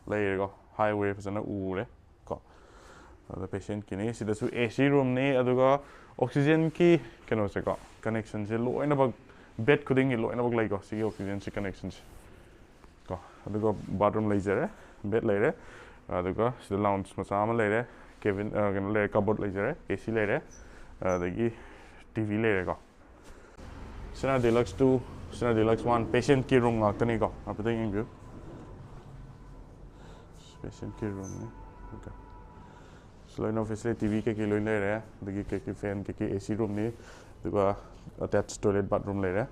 ꯂꯩꯔꯦꯀꯣ, ꯍꯥꯏꯋꯦ ꯐꯖꯅ ꯎꯔꯦ ꯀꯣ꯫ ꯑꯗ ꯄꯦꯁꯦꯟꯠꯀꯤꯅꯤ꯫ ꯁꯤꯗꯁꯨ ꯑꯦ ꯁꯤ ꯔꯨꯝꯅꯤ꯫ ꯑꯗꯨꯒ ꯑꯣꯛꯁꯤꯖꯦꯟꯒꯤ ꯀꯩꯅꯣꯁꯦꯀꯣ, ꯀꯅꯦꯛꯁꯟꯁꯦ ꯂꯣꯏꯅꯃꯛ, ꯕꯦꯗ ꯈꯨꯗꯤꯡꯒꯤ ꯂꯣꯏꯅꯃꯛ ꯂꯩꯀꯣ, ꯁꯤꯒꯤ ꯑꯣꯛꯁꯤꯖꯦꯟꯁꯤ ꯀꯅꯦꯛꯁꯟꯁꯦ ꯀꯣ꯫ ꯑꯗꯨꯒ ꯕꯥꯠꯔꯨꯝ ꯂꯩꯖꯔꯦ, ꯕꯦꯗ ꯂꯩꯔꯦ, ꯑꯗꯨꯒ ꯁꯤꯗ ꯂꯥꯎꯟꯖ ꯃꯆꯥ ꯑꯃ ꯂꯩꯔꯦ, ꯀꯦꯕꯤꯟ, ꯑ, ꯀꯩꯅꯣ ꯂꯩꯔꯦ, ꯀꯕꯣꯔꯗ ꯂꯩꯖꯔꯦ, ꯑꯦ ꯁꯤ ꯂꯩꯔꯦ, ꯑꯗꯒꯤ ꯇꯤ ꯚꯤ ꯂꯩꯔꯦꯀꯣ꯫ ꯁꯤꯅ ꯗꯤꯂꯛꯁ ꯇꯨ, ꯁꯤꯅ ꯗꯤꯂꯛꯁ ꯋꯥꯟ, ꯄꯦꯁꯦꯟꯠꯀꯤ ꯔꯨꯝ ꯉꯥꯛꯇꯅꯤꯀꯣ꯫ ꯍꯥꯏꯐꯦꯠꯇꯪ ꯌꯦꯡꯕꯤꯌꯨ꯫ ꯄꯦꯁꯦꯟꯠꯀꯤ ꯔꯨꯝꯅꯤ꯫ ꯑꯣꯀꯦ꯫ ꯂꯣꯏꯅ ꯐꯦꯁꯤꯂꯤꯇꯤ, ꯇꯤ ꯚꯤ ꯀꯩꯀꯩ ꯂꯣꯏ ꯂꯩꯔꯦ꯫ ꯑꯗꯒꯤ ꯀꯩꯀꯩ ꯐꯦꯟ ꯀꯩꯀꯩ, ꯑꯦ ꯁꯤ ꯔꯨꯝꯅꯤ꯫ ꯑꯗꯨꯒ ꯑꯇꯦꯆ ꯇꯣꯏꯂꯦꯠ ꯕꯥꯠꯔꯨꯝ ꯂꯩꯔꯦ꯫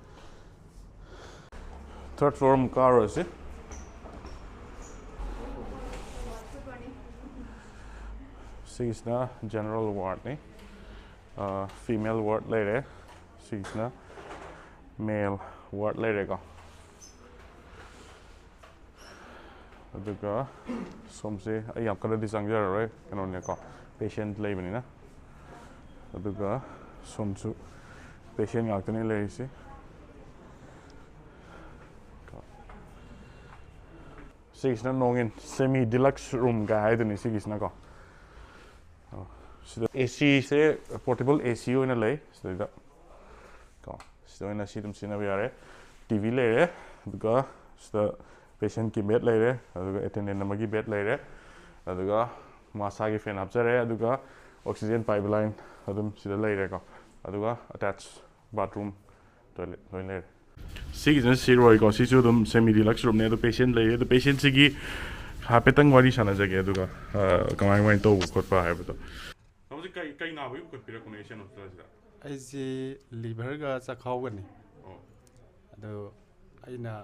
ꯊꯔꯠ ꯐ꯭ꯂꯣꯔ ꯑꯃꯨꯛ ꯀꯥꯔꯨꯔꯁꯤ꯫ ꯁꯤꯒꯤꯁꯤꯅ ꯖꯦꯅꯔꯦꯜ ꯋꯥꯔꯗꯅꯤ꯫ ꯐꯤꯃꯦꯜ ꯋꯥꯔꯗ ꯂꯩꯔꯦ꯫ ꯁꯤꯒꯤꯁꯤꯅ ꯃꯦꯜ ꯋꯥꯔꯗ ꯂꯩꯔꯦꯀꯣ꯫ ꯑꯗꯨꯒ ꯁꯣꯝꯁꯦ ꯑꯩ ꯌꯥꯝ ꯀꯟꯅꯗꯤ ꯆꯪꯖꯔꯔꯣꯏ, ꯀꯩꯅꯣꯅꯦꯀꯣ, ꯄꯦꯁꯦꯟ ꯂꯩꯕꯅꯤꯅ꯫ ꯑꯗꯨꯒ ꯁꯣꯝꯁꯨ ꯄꯦꯁꯦꯟ ꯉꯥꯛꯇꯅꯤ ꯂꯩꯔꯤꯁꯦ꯫ ꯁꯤꯒꯤꯁꯤꯅ ꯅꯣꯡꯏꯟ ꯁꯦꯃꯤ ꯗꯤꯂꯛꯁ ꯔꯨꯝꯒ ꯍꯥꯏꯗꯨꯅꯤ ꯁꯤꯒꯤꯁꯤꯅꯀꯣ꯫ ꯑꯣ, ꯁꯤꯗ ꯑꯦ ꯁꯤꯁꯦ, ꯄꯣꯔꯇꯦꯕꯜ ꯑꯦ ꯁꯤ ꯑꯣꯏꯅ ꯂꯩ ꯁꯤꯗꯩꯗ꯫ ꯀꯣ, ꯁꯤꯗ ꯑꯣꯏꯅ ꯁꯤ ꯑꯗꯨꯝ ꯁꯤꯖꯤꯟꯅꯕ ꯌꯥꯔꯦ꯫ ꯇꯤ ꯚꯤ ꯂꯩꯔꯦ, ꯑꯗꯨꯒ ꯁꯤꯗ ꯄꯦꯁꯦꯟꯒꯤ ꯕꯦꯗ ꯂꯩꯔꯦ, ꯑꯗꯨꯒ ꯑꯦꯇꯦꯟꯗꯦꯟ ꯑꯃꯒꯤ ꯕꯦꯗ ꯂꯩꯔꯦ, ꯑꯗꯨꯒ ꯃꯁꯥꯒꯤ ꯐꯦꯟ ꯍꯥꯞꯆꯔꯦ, ꯑꯗꯨꯒ ꯑꯣꯛꯁꯤꯖꯦꯟ ꯄꯥꯏꯞ ꯂꯥꯏꯟ ꯑꯗꯨꯝ ꯁꯤꯗ ꯂꯩꯔꯦꯀꯣ꯫ ꯑꯗꯨꯒ ꯑꯇꯦꯆ ꯕꯥꯠꯔꯨꯝ, ꯇꯣꯏꯂꯦꯠ ꯂꯣꯏ ꯂꯩꯔꯦ꯫ ꯁꯤꯒꯤꯁꯤꯅ ꯁꯤꯔꯣꯏꯀꯣ, ꯁꯤꯁꯨ ꯑꯗꯨꯝ ꯁꯦꯃꯤ ꯗꯤꯂꯛꯁ ꯔꯨꯝꯅꯦ꯫ ꯑꯗꯣ ꯄꯦꯁꯦꯟ ꯂꯩꯔꯦ꯫ ꯑꯗꯣ ꯄꯦꯁꯦꯟꯁꯤꯒꯤ ꯍꯥꯏꯐꯦꯠꯇꯪ ꯋꯥꯔꯤ ꯁꯥꯟꯅꯖꯒꯦ, ꯑꯗꯨꯒ ꯑ, ꯀꯃꯥꯏ ꯀꯃꯥꯏꯅ ꯇꯧꯕ ꯈꯣꯠꯄ ꯍꯥꯏꯕꯗꯣ꯫ ꯍꯧꯖꯤꯛ ꯀꯩ, ꯀꯩ ꯅꯥꯕꯒꯤ ꯄꯨꯈꯠꯄꯤꯔꯛꯄꯅꯣ ꯑꯦꯁꯤꯌꯥꯟ ꯍꯣꯁꯄꯤꯇꯥꯜꯁꯤꯗ? ꯑꯩꯁꯦ ꯂꯤꯚꯔꯒ ꯆꯈꯥꯎꯒꯅꯤ꯫ ꯑꯣ꯫ ꯑꯗꯣ ꯑꯩꯅ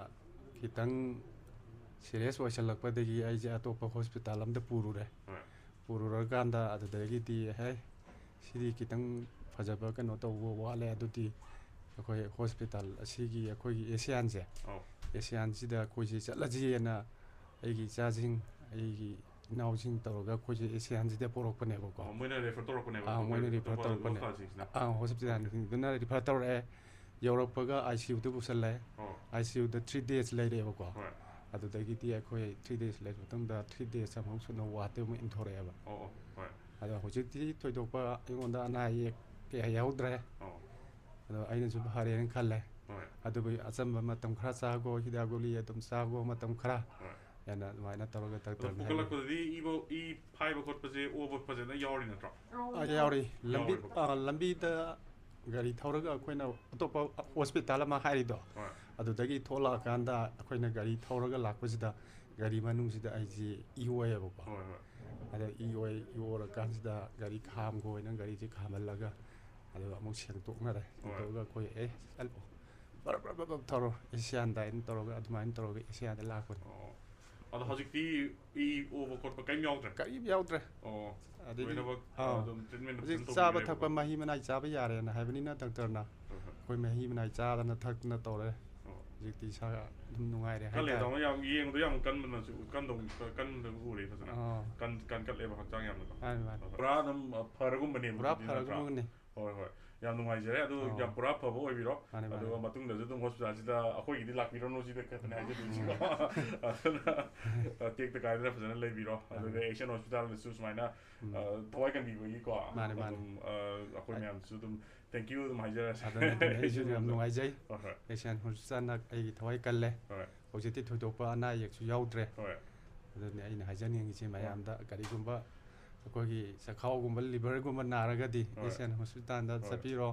ꯈꯤꯇꯪ ꯁꯤꯔꯤꯌꯁ ꯑꯣꯏꯁꯜꯂꯛꯄꯗꯒꯤ ꯑꯩꯁꯦ ꯑꯇꯣꯞꯄ ꯍꯣꯁꯄꯤꯇꯥꯜ ꯑꯝꯗ ꯄꯨꯔꯨꯔꯦ꯫ ꯍꯣꯏ꯫ ꯄꯨꯔꯨꯔꯀꯥꯟꯗ ꯑꯗꯨꯗꯒꯤꯗꯤ, "ꯍꯦ, ꯁꯤꯗꯤ ꯈꯤꯇꯪ ꯐꯖꯕ ꯀꯩꯅꯣ ꯇꯧꯕ ꯋꯥꯠꯂꯦ, ꯑꯗꯨꯗꯤ ꯑꯩꯈꯣꯏ ꯍꯣꯁꯄꯤꯇꯥꯜ ꯑꯁꯤꯒꯤ, ꯑꯩꯈꯣꯏꯒꯤ ꯑꯦꯁꯤꯌꯥꯟꯁꯦ, ꯑꯧ꯫ ꯑꯦꯁꯤꯌꯥꯟꯁꯤꯗ ꯑꯩꯈꯣꯏꯁꯦ ꯆꯠꯂꯁꯤꯅ" ꯑꯩꯒꯤ ꯏꯆꯥꯁꯤꯡ, ꯑꯩꯒꯤ ꯏꯅꯥꯎꯁꯤꯡ ꯇꯧꯔꯒ ꯑꯩꯈꯣꯏꯁꯦ ꯑꯦꯁꯤꯌꯥꯟꯁꯤꯗ ꯄꯣꯔꯛꯄꯅꯦꯕꯀꯣ꯫ ꯑꯣ, ꯃꯣꯏꯅ ꯔꯦꯐꯔ ꯇꯧꯔꯛꯄꯅꯦꯕ ꯑꯥ, ꯑꯇꯣꯞꯄ ꯃꯣꯏꯅ ꯔꯦꯐꯔ ꯍꯣꯁꯄꯤꯇꯥꯜꯁꯤꯡꯁꯤꯅ? ꯑꯥ, ꯍꯣꯁꯄꯤꯇꯥꯜꯁꯤꯡꯗꯨꯅ ꯔꯦꯐꯔ ꯇꯧꯔꯛꯑꯦ꯫ ꯌꯧꯔꯛꯄꯒ ꯑꯥꯏ ꯁꯤ ꯌꯨꯗ ꯄꯨꯁꯜꯂꯦ꯫ ꯑꯣ꯫ ꯑꯥꯏ ꯁꯤ ꯌꯨꯗ ꯊ꯭ꯔꯤ ꯗꯦꯖ ꯂꯩꯔꯛꯑꯦꯕꯀꯣ꯫ ꯍꯣꯏ꯫ ꯑꯗꯨꯗꯒꯤꯗꯤ ꯑꯩꯈꯣꯏ ꯊ꯭ꯔꯤ ꯗꯦꯖ ꯂꯩꯔ ꯃꯇꯨꯡꯗ ꯊ꯭ꯔꯤ ꯗꯦꯖ ꯑꯃꯨꯛ ꯁꯨꯞꯅ ꯋꯥꯔꯗꯇ ꯑꯃꯨꯛ ꯏꯟꯊꯣꯔꯛꯑꯦꯕ꯫ ꯑꯣ, ꯑꯣ, ꯍꯣꯏ꯫ ꯑꯗꯣ ꯍꯧꯖꯤꯛꯇꯤ ꯊꯣꯏꯗꯣꯛꯄ ꯑꯩꯉꯣꯟꯗ ꯑꯅꯥ ꯑꯌꯦꯛ ꯀꯌꯥ ꯌꯥꯎꯗ꯭ꯔꯦ꯫ ꯑꯣ꯫ ꯑꯗꯣ ꯑꯩꯅꯁꯨ ꯐꯔꯦꯅ ꯈꯜꯂꯦ꯫ ꯍꯣꯏ꯫ ꯑꯗꯨꯕꯨ ꯑꯆꯝꯕ ꯃꯇꯝ ꯈꯔ ꯆꯥꯈꯣ, ꯍꯤꯗꯥꯛ ꯒꯨꯂꯤ ꯑꯗꯨꯝ ꯆꯥꯈꯣ ꯃꯇꯝ ꯈꯔ꯫ ꯍꯣꯏ꯫ ꯍꯥꯏꯅ ꯑꯗꯨꯃꯥꯏꯅ ꯇꯧꯔꯒ ꯑꯗꯣ ꯗꯥꯛꯇꯔꯅ ꯍꯥꯏꯔꯛꯑꯦ꯫ ꯄꯨꯈꯠꯂꯛꯄꯗꯗꯤ ꯏꯕꯣ-, ꯏ ꯐꯥꯏꯕ ꯈꯣꯠꯄꯁꯦ, ꯑꯣꯕ ꯐꯖꯅ ꯌꯥꯎꯔꯤ ꯅꯠꯇ꯭ꯔꯣ? ꯑꯥ, ꯌꯥꯎꯔꯤ꯫ ꯂꯝꯕꯤ-, ꯌꯥꯎꯔꯤꯕꯀꯣ꯫ ꯑꯥ, ꯂꯝꯕꯤꯗ ꯒꯥꯔꯤ ꯊꯧꯔꯒ ꯑꯩꯈꯣꯏꯅ ꯑꯇꯣꯞꯄ ꯍꯣꯁꯄꯤꯇꯥꯜ ꯑꯃ ꯍꯥꯏꯔꯤꯗꯣ, ꯍꯣꯏ꯫ ꯑꯗꯨꯗꯒꯤ ꯊꯣꯛꯂꯛꯑꯀꯥꯟꯗ ꯑꯩꯈꯣꯏꯅ ꯒꯥꯔꯤ ꯊꯧꯔꯒ ꯂꯥꯛꯄꯁꯤꯗ ꯒꯥꯔꯤ ꯃꯅꯨꯡꯁꯤꯗ ꯑꯩꯁꯦ ꯏ ꯑꯣꯏꯌꯦꯕꯀꯣ꯫ ꯍꯣꯏ, ꯍꯣꯏ꯫ ꯑꯗ ꯏ ꯑꯣꯏ, ꯏ ꯑꯣꯔꯀꯥꯟꯁꯤꯗ ꯒꯥꯔꯤ ꯈꯥꯝꯈꯣ ꯍꯥꯏꯅ ꯒꯥꯔꯤꯁꯦ ꯈꯥꯝꯍꯜꯂꯒ, ꯑꯗꯨꯒ ꯑꯃꯨꯛ ꯁꯦꯡꯗꯣꯛꯅꯔꯦ꯫ ꯍꯣꯏ꯫ ꯁꯦꯡꯗꯣꯛꯑꯒ ꯑꯩꯈꯣꯏ, "ꯑꯦ, ꯆꯠꯂꯣ, ꯕꯔ ꯕꯔ ꯕꯔ ꯕꯔ ꯊꯧꯔꯣ, ꯑꯦꯁꯤꯌꯥꯟꯗ" ꯍꯥꯏꯅ ꯇꯧꯔꯒ, ꯑꯗꯨꯃꯥꯏꯅ ꯇꯧꯔꯒ ꯑꯦꯁꯤꯌꯥꯟꯗ ꯂꯥꯛꯄꯅꯤ꯫ ꯑꯣ꯫ ꯑꯗꯣ ꯍꯧꯖꯤꯛꯇꯤ ꯏ ꯑꯣꯕ ꯈꯣꯠꯄ ꯀꯔꯤꯝ ꯌꯥꯎꯗ꯭ꯔꯦ? ꯀꯔꯤꯝ ꯌꯥꯎꯗ꯭ꯔꯦ꯫ ꯑꯣ꯫ ꯑꯗꯒꯤ, ꯂꯣꯏꯅꯃꯛ, ꯑꯥ, ꯑꯗꯨꯝ treatment ꯍꯧꯖꯤꯛ ꯐꯖꯅ ꯆꯥꯕ ꯇꯧꯕꯤꯔꯦꯕ? ꯊꯛꯄ ꯃꯍꯤ ꯃꯅꯥꯏ ꯆꯥꯕ ꯌꯥꯔꯦꯅ ꯍꯥꯏꯕꯅꯤꯅ ꯗꯥꯛꯇꯔꯅ, ꯍꯣꯏ, ꯍꯣꯏ꯫ ꯑꯩꯈꯣꯏ ꯃꯍꯤ ꯃꯅꯥꯏ ꯆꯥꯗꯅ ꯊꯛꯇꯅ ꯇꯧꯔꯦ꯫ ꯑꯣ꯫ ꯍꯧꯖꯤꯛꯇꯤ ꯏꯁꯥ ꯑꯗꯨꯝ ꯅꯨꯡꯉꯥꯏꯔꯦ ꯀꯜꯂꯦ, ꯍꯥꯏꯇꯥꯔꯦ꯫ ꯇꯥꯃꯣ, ꯌꯥꯝ ꯌꯦꯡꯕꯗ ꯌꯥꯝ ꯀꯟꯕꯅꯁꯨ, ꯀꯟꯗꯧ-, ꯀꯟꯕꯗꯧ ꯎꯔꯦ ꯐꯖꯅ꯫ ꯑꯥ꯫ ꯀꯟ-, ꯀꯟꯈꯠꯂꯦꯕ ꯍꯛꯆꯥꯡ ꯌꯥꯝꯅꯀꯣ꯫ ꯃꯥꯅꯤ, ꯃꯥꯅꯤ꯫ ꯄꯨꯔꯥ ꯑꯗꯨꯝ, ꯑ, ꯐꯔꯒꯨꯝꯕꯅꯦꯕ ꯄꯨꯔꯥ ꯑꯗꯨꯗꯤ, ꯅꯠꯇ꯭ꯔꯥ? ꯐꯔꯒꯨꯝꯕꯅꯤ꯫ ꯍꯣꯏ, ꯍꯣꯏ꯫ ꯌꯥꯝ ꯅꯨꯡꯉꯥꯏꯖꯔꯦ꯫ ꯑꯗꯨ ꯑꯣ꯫ ꯌꯥꯝ ꯄꯨꯔꯥ ꯐꯕ ꯑꯣꯏꯕꯤꯔꯣ꯫ ꯃꯥꯅꯤ, ꯃꯥꯅꯤ꯫ ꯑꯗꯨꯒ ꯃꯇꯨꯡꯗꯁꯨ ꯑꯗꯨꯝ ꯍꯣꯁꯄꯤꯇꯥꯜꯁꯤꯗ ꯑꯩꯈꯣꯏꯒꯤꯗꯤ ꯂꯥꯛꯄꯤꯔꯅꯨ ꯁꯤꯗ ꯈꯛꯇꯅꯦ ꯍꯥꯏꯖꯗꯣꯏꯁꯤꯀꯣ꯫ ꯑꯗꯨꯅ, ꯑ, ꯇꯦꯛꯇ ꯀꯥꯏꯗꯅ ꯐꯖꯅ ꯂꯩꯕꯤꯔꯣ꯫ ꯃꯥꯅꯤ꯫ ꯑꯗꯨꯒ ꯑꯦꯁꯤꯌꯥꯟ ꯍꯣꯁꯄꯤꯇꯥꯜꯗꯁꯨ ꯁꯨꯃꯥꯏꯅ, ꯎꯝ꯫ ꯑ, ꯊꯋꯥꯏ ꯀꯟꯕꯤꯕꯒꯤꯀꯣ꯫ ꯃꯥꯅꯤ, ꯃꯥꯅꯤ꯫ ꯑꯗꯨꯝ, ꯑ, ꯑꯩꯈꯣꯏ ꯑ-, ꯃꯌꯥꯝꯁꯨ ꯑꯗꯨꯝ thank you ꯑꯗꯨꯝ ꯍꯥꯏꯖꯔꯁꯦ꯫ ꯑꯗꯨꯅ ꯑꯗꯨꯝ ꯑꯩꯁꯨ ꯌꯥꯝ ꯅꯨꯡꯉꯥꯏꯖꯩ꯫ ꯍꯣꯏ, ꯍꯣꯏ꯫ ꯑꯦꯁꯤꯌꯥꯟ ꯍꯣꯁꯄꯤꯇꯥꯜꯅ ꯑꯩꯒꯤ ꯊꯋꯥꯏ ꯀꯜꯂꯦ꯫ ꯍꯣꯏ꯫ ꯍꯧꯖꯤꯛꯇꯤ ꯊꯣꯏꯗꯣꯛꯄ ꯑꯅꯥ ꯑꯌꯦꯛꯁꯨ ꯌꯥꯎꯗ꯭ꯔꯦ꯫ ꯍꯣꯏ꯫ ꯑꯗꯨꯅꯤ ꯑꯩꯅ ꯍꯥꯏꯖꯅꯤꯡꯉꯤꯁꯦ ꯍꯣꯏ꯫ ꯃꯌꯥꯝꯗ, ꯀꯔꯤꯒꯨꯝꯕ ꯑꯩꯈꯣꯏꯒꯤ ꯆꯈꯥꯎꯒꯨꯝꯕ, ꯂꯤꯚꯔꯒꯨꯝꯕ ꯅꯥꯔꯒꯗꯤ ꯍꯣꯏ꯫ ꯑꯦꯁꯤꯌꯥꯟ ꯍꯣꯁꯄꯤꯇꯥꯜꯗ ꯍꯣꯏ꯫ ꯆꯠꯄꯤꯔꯣ꯫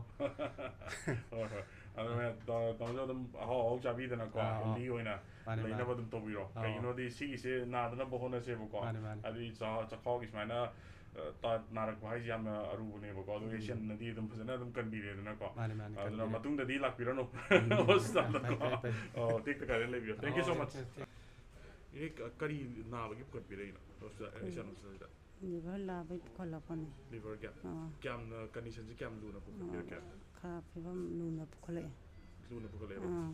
ꯍꯣꯏ, ꯍꯣꯏ꯫ ꯑꯗꯨꯅ ꯇꯥ-, ꯇꯥꯃꯣꯁꯨ ꯑꯗꯨꯝ ꯑꯍꯥꯎ ꯑꯍꯥꯎ ꯆꯥꯕꯤꯗꯅꯀꯣ, ꯑꯥ, ꯑꯥ꯫ Healthy ꯑꯣꯏꯅ ꯃꯥꯅꯦ, ꯃꯥꯅꯦ꯫ ꯂꯩꯅꯕ ꯑꯗꯨꯝ ꯇꯧꯕꯤꯔꯣ꯫ ꯑꯥ꯫ ꯀꯩꯒꯤꯅꯣꯗꯤ ꯁꯤꯒꯤꯁꯦ ꯅꯥꯗꯅꯕ ꯍꯣꯠꯅꯁꯦꯕꯀꯣ꯫ ꯃꯥꯅꯦ, ꯃꯥꯅꯦ꯫ ꯑꯗꯨꯗꯤ ꯆꯥ-, ꯆꯈꯥꯎꯒꯤ ꯁꯨꯃꯥꯏꯅ, ꯑ, ꯇꯥ-, ꯅꯥꯔꯛꯄ ꯍꯥꯏꯁꯦ ꯌꯥꯝꯅ ꯑꯔꯨꯕꯅꯦꯕꯀꯣ꯫ ꯑꯗꯨꯒ ꯎꯝ꯫ ꯑꯦꯁꯤꯌꯥꯟꯅꯗꯤ ꯑꯗꯨꯝ ꯐꯖꯅ ꯑꯗꯨꯝ ꯀꯟꯕꯤꯔꯦꯗꯅꯀꯣ꯫ ꯃꯥꯅꯦ, ꯃꯥꯅꯦ, ꯑꯗꯨꯅ ꯀꯟꯕꯤꯔꯦ꯫ ꯃꯇꯨꯡꯗꯗꯤ ꯂꯥꯛꯄꯤꯔꯅꯨ ꯎꯝ꯫ ꯍꯣꯁꯄꯤꯇꯥꯜꯗꯀꯣ꯫ ꯐꯩ, ꯐꯩ, ꯐꯩ꯫ ꯑꯣ, ꯇꯦꯛꯇ ꯀꯥꯏꯗꯅ ꯂꯩꯕꯤꯌꯣ꯫ Thank you so much꯫ ꯑꯣ, ꯊꯦꯡ-, ꯊꯦꯡ-, ꯏꯅꯦ, ꯀ-, ꯀꯔꯤ ꯅꯥꯕꯒꯤ ꯄꯨꯈꯠꯄꯤꯔꯛꯏꯅꯣ ꯍꯣꯁꯄꯤꯇꯥꯜ, ꯑꯦꯁꯤꯌꯥꯟ ꯍꯣꯁꯄꯤꯇꯥꯜꯁꯤꯗ? ꯂꯤꯚꯔ ꯅꯥꯕꯒꯤ ꯄꯨꯈꯠꯂꯛꯄꯅꯦ꯫ ꯂꯤꯚꯔꯒꯤ? ꯑꯥ꯫ ꯀꯌꯥꯝꯅ conditionꯁꯦ ꯀꯌꯥꯝ ꯂꯨꯅ ꯄꯨꯈꯠꯄꯤꯔꯛꯀꯦ? ꯑꯥ, ꯈꯔ ꯐꯤꯕꯝ ꯂꯨꯅ ꯄꯨꯈꯠꯂꯛꯑꯦ꯫ ꯂꯨꯅ ꯄꯨꯈꯠꯂꯛꯑꯦꯕ? ꯑꯥ꯫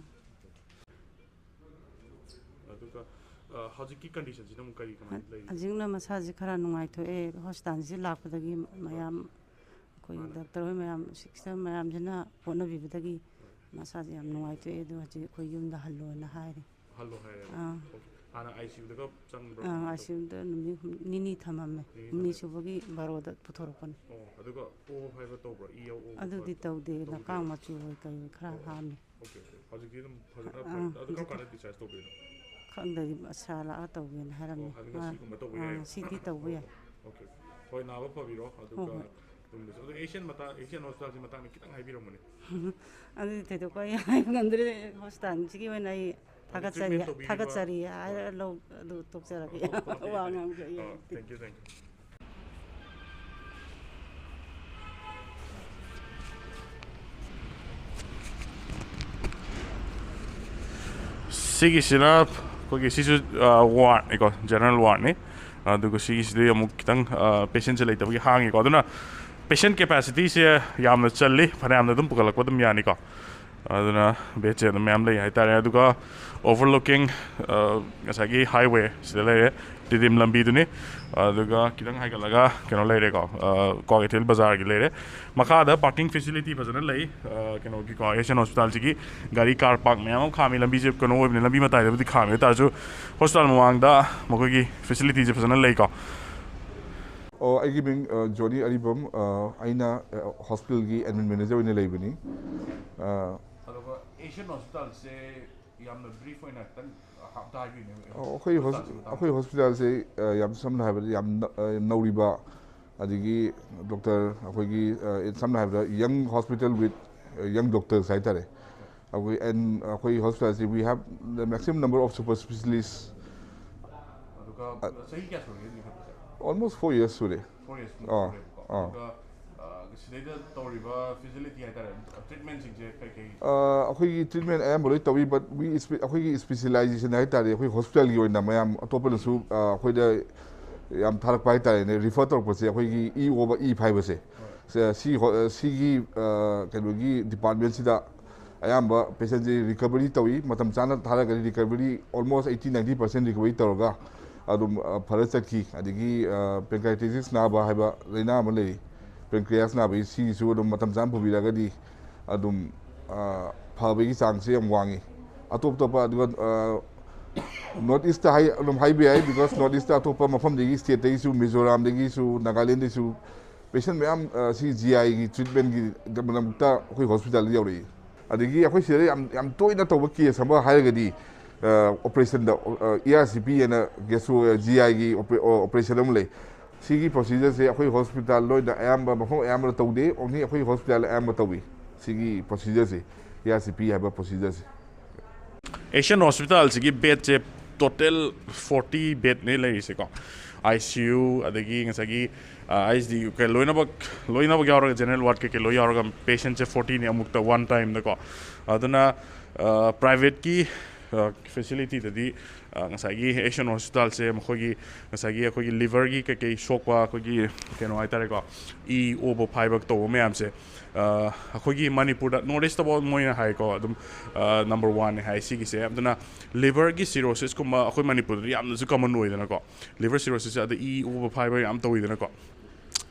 ꯑꯗꯨꯒ, ꯑ, ꯍꯧꯖꯤꯛꯀꯤ conditionꯁꯤꯅ ꯑꯃꯨꯛ ꯀꯔꯤ ꯀꯃꯥꯏꯅ ꯂꯩꯔꯤꯒꯦ? ꯍꯧꯖꯤꯛꯅ ꯃꯁꯥꯁꯦ ꯈꯔ ꯅꯨꯡꯉꯥꯏꯊꯣꯛꯑꯦ꯫ ꯍꯣꯁꯄꯤꯇꯥꯜꯁꯤ ꯂꯥꯛꯄꯗꯒꯤ ꯃꯌꯥꯝ, ꯑꯩꯈꯣꯏ ꯃꯥꯅꯦ꯫ ꯗꯥꯛꯇꯔ ꯍꯣꯏ ꯃꯌꯥꯝ, ꯁꯤꯁꯇꯔ ꯃꯌꯥꯝꯁꯤꯅ ꯍꯣꯠꯅꯕꯤꯕꯗꯒꯤ ꯃꯁꯥꯁꯦ ꯌꯥꯝ ꯅꯨꯡꯉꯥꯏꯊꯣꯛꯑꯦ꯫ ꯑꯗꯣ ꯍꯧꯖꯤꯛ ꯑꯩꯈꯣꯏ ꯌꯨꯝꯗ ꯍꯜꯂꯣꯅ ꯍꯥꯏꯔꯦ꯫ ꯍꯜꯂꯣ ꯍꯥꯏꯔꯦꯕ? ꯑꯥ꯫ ꯑꯣꯀꯦ꯫ ꯍꯥꯟꯅ ICUꯗꯒ ꯆꯪꯕ꯭ꯔꯥ ꯑꯥ, ꯀꯃꯥꯏꯅ ꯇꯧ-? ICUꯗ ꯅꯨꯃꯤꯠ ꯍꯨꯝ-, ꯅꯤꯅꯤ ꯊꯝꯃꯝꯃꯦ꯫ ꯅꯤꯅꯤ ꯊꯝꯃꯦ꯫ ꯍꯨꯝꯅꯤꯁꯨꯕꯒꯤ ꯕꯥꯔꯣꯗ ꯄꯨꯊꯣꯔꯛꯄꯅꯤ꯫ ꯑꯣ, ꯑꯗꯨꯒ ꯑꯣꯕ ꯍꯥꯏꯕ ꯇꯧꯕ꯭ꯔꯥ? ꯏ ꯌꯥꯎ ꯑꯣꯕ ꯑꯗꯨꯗꯤ ꯈꯣꯠꯄ ꯇꯧꯗꯦ꯫ ꯇꯧꯗꯦ? ꯂꯀꯥꯡ ꯃꯆꯨ ꯑꯣꯏ ꯀꯩ ꯑꯣꯏ ꯈꯔ ꯑꯣ꯫ ꯍꯥꯝꯃꯤ꯫ Okay, okay. ꯍꯧꯖꯤꯛꯇꯤ ꯑꯗꯨꯝ ꯐꯖꯅ ꯑꯥ, ꯐꯔꯦ꯫ ꯑꯗꯨ ꯀꯔꯝ ꯍꯧꯖꯤꯛꯇꯤ ꯀꯥꯟꯗ discharge ꯇꯧꯗꯣꯏꯅꯣ? ꯈꯪꯗꯦ, ꯁꯥꯔ ꯂꯥꯛꯑ ꯇꯧꯒꯦꯅ ꯍꯥꯏꯔꯝꯃꯤ꯫ ꯑꯣ, ꯑꯗꯨ ꯑꯥ, ꯉꯁꯤꯒꯨꯝꯕ ꯇꯧꯕ ꯑꯥ, ꯌꯥꯏꯌꯦꯕ? ꯁꯤꯗꯤ ꯇꯧꯕ ꯌꯥꯏ꯫ ꯑꯣꯀꯦ꯫ ꯍꯣꯏ, ꯅꯥꯕ ꯐꯕꯤꯔꯣ꯫ ꯍꯣꯏ, ꯑꯗꯨꯒ ꯍꯣꯏ꯫ ꯇꯨꯡꯗꯁꯨ꯫ ꯑꯗꯣ ꯑꯦꯁꯤꯌꯥꯟ ꯃꯇꯥꯡ, ꯑꯦꯁꯤꯌꯥꯟ ꯍꯣꯁꯄꯤꯇꯥꯜꯒꯤ ꯃꯇꯥꯡꯗ ꯈꯤꯇꯪ ꯍꯥꯏꯕꯤꯔꯝꯃꯨꯅꯦ꯫ ꯑꯗꯨꯗꯤ ꯊꯣꯏꯗꯣꯛꯄ ꯑꯩ ꯍꯥꯏꯕ ꯉꯝꯗ꯭ꯔꯦ꯫ ꯍꯣꯁꯄꯤꯇꯥꯜꯁꯤꯒꯤ ꯑꯣꯏꯅ ꯑꯩ ꯊꯥꯒꯠꯆꯔꯤ, treatment ꯇꯧꯕꯤꯔꯤꯕ ꯊꯥꯒꯠꯆꯔꯤ ꯍꯥꯏꯔ ꯂꯧ ꯑꯗꯨ ꯇꯣꯛꯆꯔꯒꯦ꯫ ꯑꯣ, ꯋꯥ ꯉꯥꯡꯖꯒꯦ꯫ ꯑꯣ, thank you, thank you꯫ ꯁꯤꯒꯤꯁꯤꯅ ꯑꯩꯈꯣꯏꯒꯤ ꯁꯤꯁꯨ ꯋꯥꯔꯗꯅꯤꯀꯣ, ꯖꯦꯅꯔꯦꯜ ꯋꯥꯔꯗꯅꯤ꯫ ꯑꯗꯨꯒ ꯁꯤꯒꯤꯁꯤꯗꯤ ꯑꯃꯨꯛ ꯈꯤꯇꯪ ꯄꯦꯁꯦꯟꯁꯦ ꯂꯩꯇꯕꯒꯤ ꯍꯥꯡꯉꯤꯀꯣ꯫ ꯑꯗꯨꯅ ꯄꯦꯁꯦꯟ ꯀꯦꯄꯥꯁꯤꯇꯤꯁꯦ ꯌꯥꯝꯅ ꯆꯜꯂꯤ, ꯐꯅꯌꯥꯝꯅ ꯑꯗꯨꯝ ꯄꯨꯈꯠꯂꯛꯄ ꯑꯗꯨꯝ ꯌꯥꯅꯤꯀꯣ꯫ ꯑꯗꯨꯅ ꯕꯦꯗꯁꯦ ꯑꯗꯨꯝ ꯃꯌꯥꯝ ꯂꯩ ꯍꯥꯏꯇꯥꯔꯦ꯫ ꯑꯗꯨꯒ overlooking, ꯑ, ꯉꯁꯥꯏꯒꯤ highway ꯁꯤꯗ ꯂꯩꯔꯦ, ꯇꯤꯗꯤꯝ ꯂꯝꯕꯤꯗꯨꯅꯤ꯫ ꯑꯗꯨꯒ ꯈꯤꯇꯪ ꯍꯥꯏꯒꯠꯂꯒ ꯀꯩꯅꯣ ꯂꯩꯔꯦꯀꯣ, ꯑ, ꯀ꯭ꯋꯥꯀꯩꯊꯦꯜ ꯕꯖꯥꯔꯒꯤ ꯂꯩꯔꯦ꯫ ꯃꯈꯥꯗ parking facility ꯐꯖꯅ ꯂꯩ꯫ ꯑ, ꯀꯩꯅꯣꯒꯤꯀꯣ, ꯑꯦꯁꯤꯌꯥꯟ ꯍꯣꯁꯄꯤꯇꯥꯜꯁꯤꯒꯤ ꯒꯥꯔꯤ car park ꯃꯌꯥꯝ ꯑꯃ ꯈꯥꯝꯃꯤ꯫ ꯂꯝꯕꯤꯁꯦ ꯀꯩꯅꯣ ꯑꯣꯏꯕꯅꯤ, ꯂꯝꯕꯤ ꯃꯇꯥꯏꯗꯕꯨꯗꯤ ꯈꯥꯝꯃꯤ, ꯑꯗꯨ ꯇꯥꯔꯁꯨ ꯍꯣꯁꯄꯤꯇꯥꯜ ꯃꯃꯥꯡꯗ ꯃꯈꯣꯏꯒꯤ facilityꯁꯦ ꯐꯖꯅ ꯂꯩꯀꯣ꯫ ꯑꯣ, ꯑꯩꯒꯤ ꯃꯤꯡ, ꯑ, ꯖꯣꯅꯤ ꯑꯔꯤꯕꯝ꯫ ꯑ, ꯑꯩꯅ, ꯑ, ꯍꯣꯁꯄꯤꯇꯥꯜꯒꯤ admin manager ꯑꯣꯏꯅ ꯂꯩꯕꯅꯤ꯫ ꯑ, ꯑꯗꯨꯒ ꯑꯦꯁꯤꯌꯥꯟ ꯍꯣꯁꯄꯤꯇꯥꯜꯁꯦ ꯌꯥꯝꯅ brief ꯑꯣꯏꯅ ꯈꯤꯇꯪ ꯍꯥꯞꯇ ꯍꯥꯏꯕꯤꯌꯨꯅꯦ꯫ ꯑꯣ, ꯑꯩꯈꯣꯏ ꯍꯣꯁ-, ꯍꯣꯁꯄꯤꯇꯥꯜꯁꯤꯒꯤ ꯃꯇꯥꯡꯗ꯫ ꯑꯩꯈꯣꯏ ꯍꯣꯁꯄꯤꯇꯥꯜꯁꯦ, ꯑ, ꯌꯥꯝ ꯁꯝꯅ ꯍꯥꯏꯔꯕꯗ ꯌꯥꯝ ꯅ-, ꯑ, ꯅꯧꯔꯤꯕ, ꯑꯗꯒꯤ ꯗꯣꯛꯇꯔ ꯑꯩꯈꯣꯏꯒꯤ, ꯑ, ꯁꯝꯅ ꯍꯥꯏꯔꯕꯗ young hospital with, ꯑ, young doctors ꯍꯥꯏꯇꯥꯔꯦ꯫ ꯑꯩꯈꯣꯏ, and ꯑꯩꯈꯣꯏ ꯍꯣꯁꯄꯤꯇꯥꯜꯁꯤ we have the maximum number of super specialists꯫ ꯑꯗꯨꯒ ꯑ, ꯆꯍꯤ ꯀꯌꯥ ꯁꯨꯔꯒꯦ ꯂꯤꯡꯈꯠꯄꯁꯦ? Almost four years ꯁꯨꯔꯦ꯫ Four years ꯑꯥ, ꯁꯨꯔꯦꯕꯀꯣ꯫ ꯑꯥ꯫ ꯑꯗꯨꯒ, ꯑ, ꯁꯤꯗꯩꯗ ꯇꯧꯔꯤꯕ facility ꯍꯥꯏꯇꯥꯔꯦ, treatmentꯁꯤꯡꯁꯦ ꯀꯩ ꯀꯩ? ꯑ, ꯑꯩꯈꯣꯏꯒꯤ treatment ꯑꯌꯥꯝꯕ ꯂꯣꯏ ꯇꯧꯏ, but we spe-, ꯑꯩꯈꯣꯏꯒꯤ specialization ꯍꯥꯏꯇꯥꯔꯦ, ꯑꯩꯈꯣꯏ ꯍꯣꯁꯄꯤꯇꯥꯜꯒꯤ ꯑꯣꯏꯅ ꯃꯌꯥꯝ ꯑꯇꯣꯞꯄꯅꯁꯨ, ꯑ, ꯑꯩꯈꯣꯏꯗ ꯌꯥꯝ ꯊꯥꯔꯛꯄ ꯍꯥꯏꯇꯥꯔꯦꯅꯦ, refer ꯇꯧꯔꯛꯄꯁꯦ ꯑꯩꯈꯣꯏꯒꯤ E ꯑꯣꯕ E ꯐꯥꯏꯕꯁꯦ꯫ ꯍꯣꯏ꯫ ꯁ-, ꯁꯤ ꯍꯣ-, ꯑ, ꯁꯤꯒꯤ, ꯑ, ꯀꯩꯅꯣꯒꯤ departmentꯁꯤꯗ ꯑꯌꯥꯝꯕ patientꯁꯤ recovery ꯇꯧꯏ꯫ ꯃꯇꯝ ꯆꯥꯅ ꯊꯥꯔꯒꯗꯤ recovery almost eighty ninety percent recovery ꯇꯧꯔꯒ ꯑꯗꯨꯝ, ꯑ, ꯐꯔ ꯆꯠꯈꯤ꯫ ꯑꯗꯒꯤ, ꯑ, pancreatitis ꯅꯥꯕ ꯍꯥꯏꯕ ꯂꯥꯏꯅꯥ ꯑꯃ ꯂꯩꯔꯤ꯫ Pancreas ꯅꯥꯕꯒꯤ ꯁꯤꯒꯤꯁꯨ ꯑꯗꯨꯝ ꯃꯇꯝ ꯆꯥꯅ ꯄꯨꯕꯤꯔꯒꯗꯤ ꯑꯗꯨꯝ, ꯑ, ꯐꯕꯒꯤ ꯆꯥꯡꯁꯦ ꯌꯥꯝ ꯋꯥꯡꯉꯤ꯫ ꯑꯇꯣꯞ ꯑꯇꯣꯞꯄ ꯑꯗꯨꯒ, ꯑ, North Eastꯇ ꯍꯥꯏ-, ꯑꯗꯨꯝ ꯍꯥꯏꯕ ꯌꯥꯏ, because North Eastꯇ ꯑꯇꯣꯞꯄ ꯃꯐꯝꯗꯒꯤ stateꯇꯒꯤꯁꯨ, ꯃꯤꯖꯣꯔꯥꯝꯗꯒꯤꯁꯨ, ꯅꯥꯒꯥꯂꯦꯟꯗꯒꯤꯁꯨ patient ꯃꯌꯥꯝ, ꯑ, ꯁꯤ GIꯒꯤ treatmentꯀꯤ ꯗꯃꯛꯇ ꯑꯩꯈꯣꯏ ꯍꯣꯁꯄꯤꯇꯥꯜꯗ ꯌꯧꯔꯛꯏ꯫ ꯑꯗꯒꯤ ꯑꯩꯈꯣꯏ ꯁꯤꯗ ꯌꯥꯝ, ꯌꯥꯝ ꯇꯣꯏꯅ ꯇꯧꯕ case ꯑꯃ ꯍꯥꯏꯔꯒꯗꯤ, ꯑ, operationꯗ, ꯑ, ERCP ꯍꯥꯏꯅ gastro, ꯑ, GIꯒꯤ ꯑꯣꯄꯔꯦ-, ꯑꯣ, operation ꯑꯃ ꯂꯩ꯫ ꯁꯤꯒꯤ procedureꯁꯦ ꯑꯩꯈꯣꯏ ꯍꯣꯁꯄꯤꯇꯥꯜ ꯂꯣꯏꯅ ꯑꯌꯥꯝꯕ, ꯃꯐꯝ ꯑꯌꯥꯝꯕꯗ ꯇꯧꯗꯦ, only ꯑꯩꯈꯣꯏ ꯍꯣꯁꯄꯤꯇꯥꯜ ꯑꯌꯥꯝꯕ ꯇꯧꯏ꯫ ꯁꯤꯒꯤ procedureꯁꯦ, ERCP ꯍꯥꯏꯕ procedureꯁꯦ꯫ ꯑꯦꯁꯤꯌꯥꯟ ꯍꯣꯁꯄꯤꯇꯥꯜꯁꯤꯒꯤ ꯕꯦꯗꯁꯦ ꯇꯣꯇꯦꯜ ꯐꯣꯔꯇꯤ ꯕꯦꯗꯅꯦ ꯂꯩꯔꯤꯁꯦꯀꯣ꯫ ꯑꯥꯏ ꯁꯤ ꯌꯨ, ꯑꯗꯒꯤ ꯉꯁꯥꯏꯒꯤ ꯑꯥꯏ ꯁꯤ ꯗꯤ ꯌꯨ ꯀꯩ ꯂꯣꯏꯅꯃꯛ, ꯂꯣꯏꯅꯃꯛ ꯌꯥꯎꯔꯒ, ꯖꯦꯅꯔꯦꯜ ꯋꯥꯔꯗ ꯀꯩꯀꯩ ꯂꯣꯏ ꯌꯥꯎꯔꯒ ꯄꯦꯁꯦꯟꯁꯦ ꯐꯣꯔꯇꯤꯅꯦ ꯑꯃꯨꯛꯇ ꯋꯥꯟ ꯇꯥꯏꯝꯗꯀꯣ꯫ ꯑꯗꯨꯅ ꯄ꯭ꯔꯥꯏꯚꯦꯠꯀꯤ ꯐꯦꯁꯤꯂꯤꯇꯤꯗꯗꯤ ꯉꯁꯥꯏꯒꯤ ꯑꯦꯁꯤꯌꯥꯟ ꯍꯣꯁꯄꯤꯇꯥꯜꯁꯦ ꯃꯈꯣꯏꯒꯤ ꯉꯁꯥꯏꯒꯤ ꯑꯩꯈꯣꯏꯒꯤ ꯂꯤꯚꯔꯒꯤ ꯀꯩꯀꯩ ꯁꯣꯛꯄ, ꯑꯩꯈꯣꯏꯒꯤ ꯀꯩꯅꯣ ꯍꯥꯏꯇꯥꯔꯦꯀꯣ, ꯏ ꯑꯣꯕ ꯐꯥꯏꯕ ꯇꯧꯕ ꯃꯌꯥꯝꯁꯦ, ꯑꯩꯈꯣꯏꯒꯤ ꯃꯅꯤꯄꯨꯔꯗ ꯅꯣꯔꯠ ꯏꯁꯇꯐꯥꯎ ꯃꯣꯏꯅ ꯍꯥꯏꯀꯣ, ꯑꯗꯨꯝ ꯅꯝꯕꯔ ꯋꯥꯟꯅꯦ ꯍꯥꯏ ꯁꯤꯒꯤꯁꯦ꯫ ꯑꯗꯨꯅ ꯂꯤꯚꯔꯒꯤ ꯁꯤꯔꯣꯁꯤꯁꯀꯨꯝꯕ ꯑꯩꯈꯣꯏ ꯃꯅꯤꯄꯨꯔꯗꯗꯤ ꯌꯥꯝꯅꯁꯨ ꯀꯃꯟ ꯑꯣꯏꯗꯅꯀꯣ, ꯂꯤꯚꯔ ꯁꯤꯔꯣꯁꯤꯁꯁꯦ, ꯑꯗ ꯏ ꯑꯣꯕ ꯐꯥꯏꯕ ꯌꯥꯝ ꯇꯧꯋꯤꯗꯅꯀꯣ꯫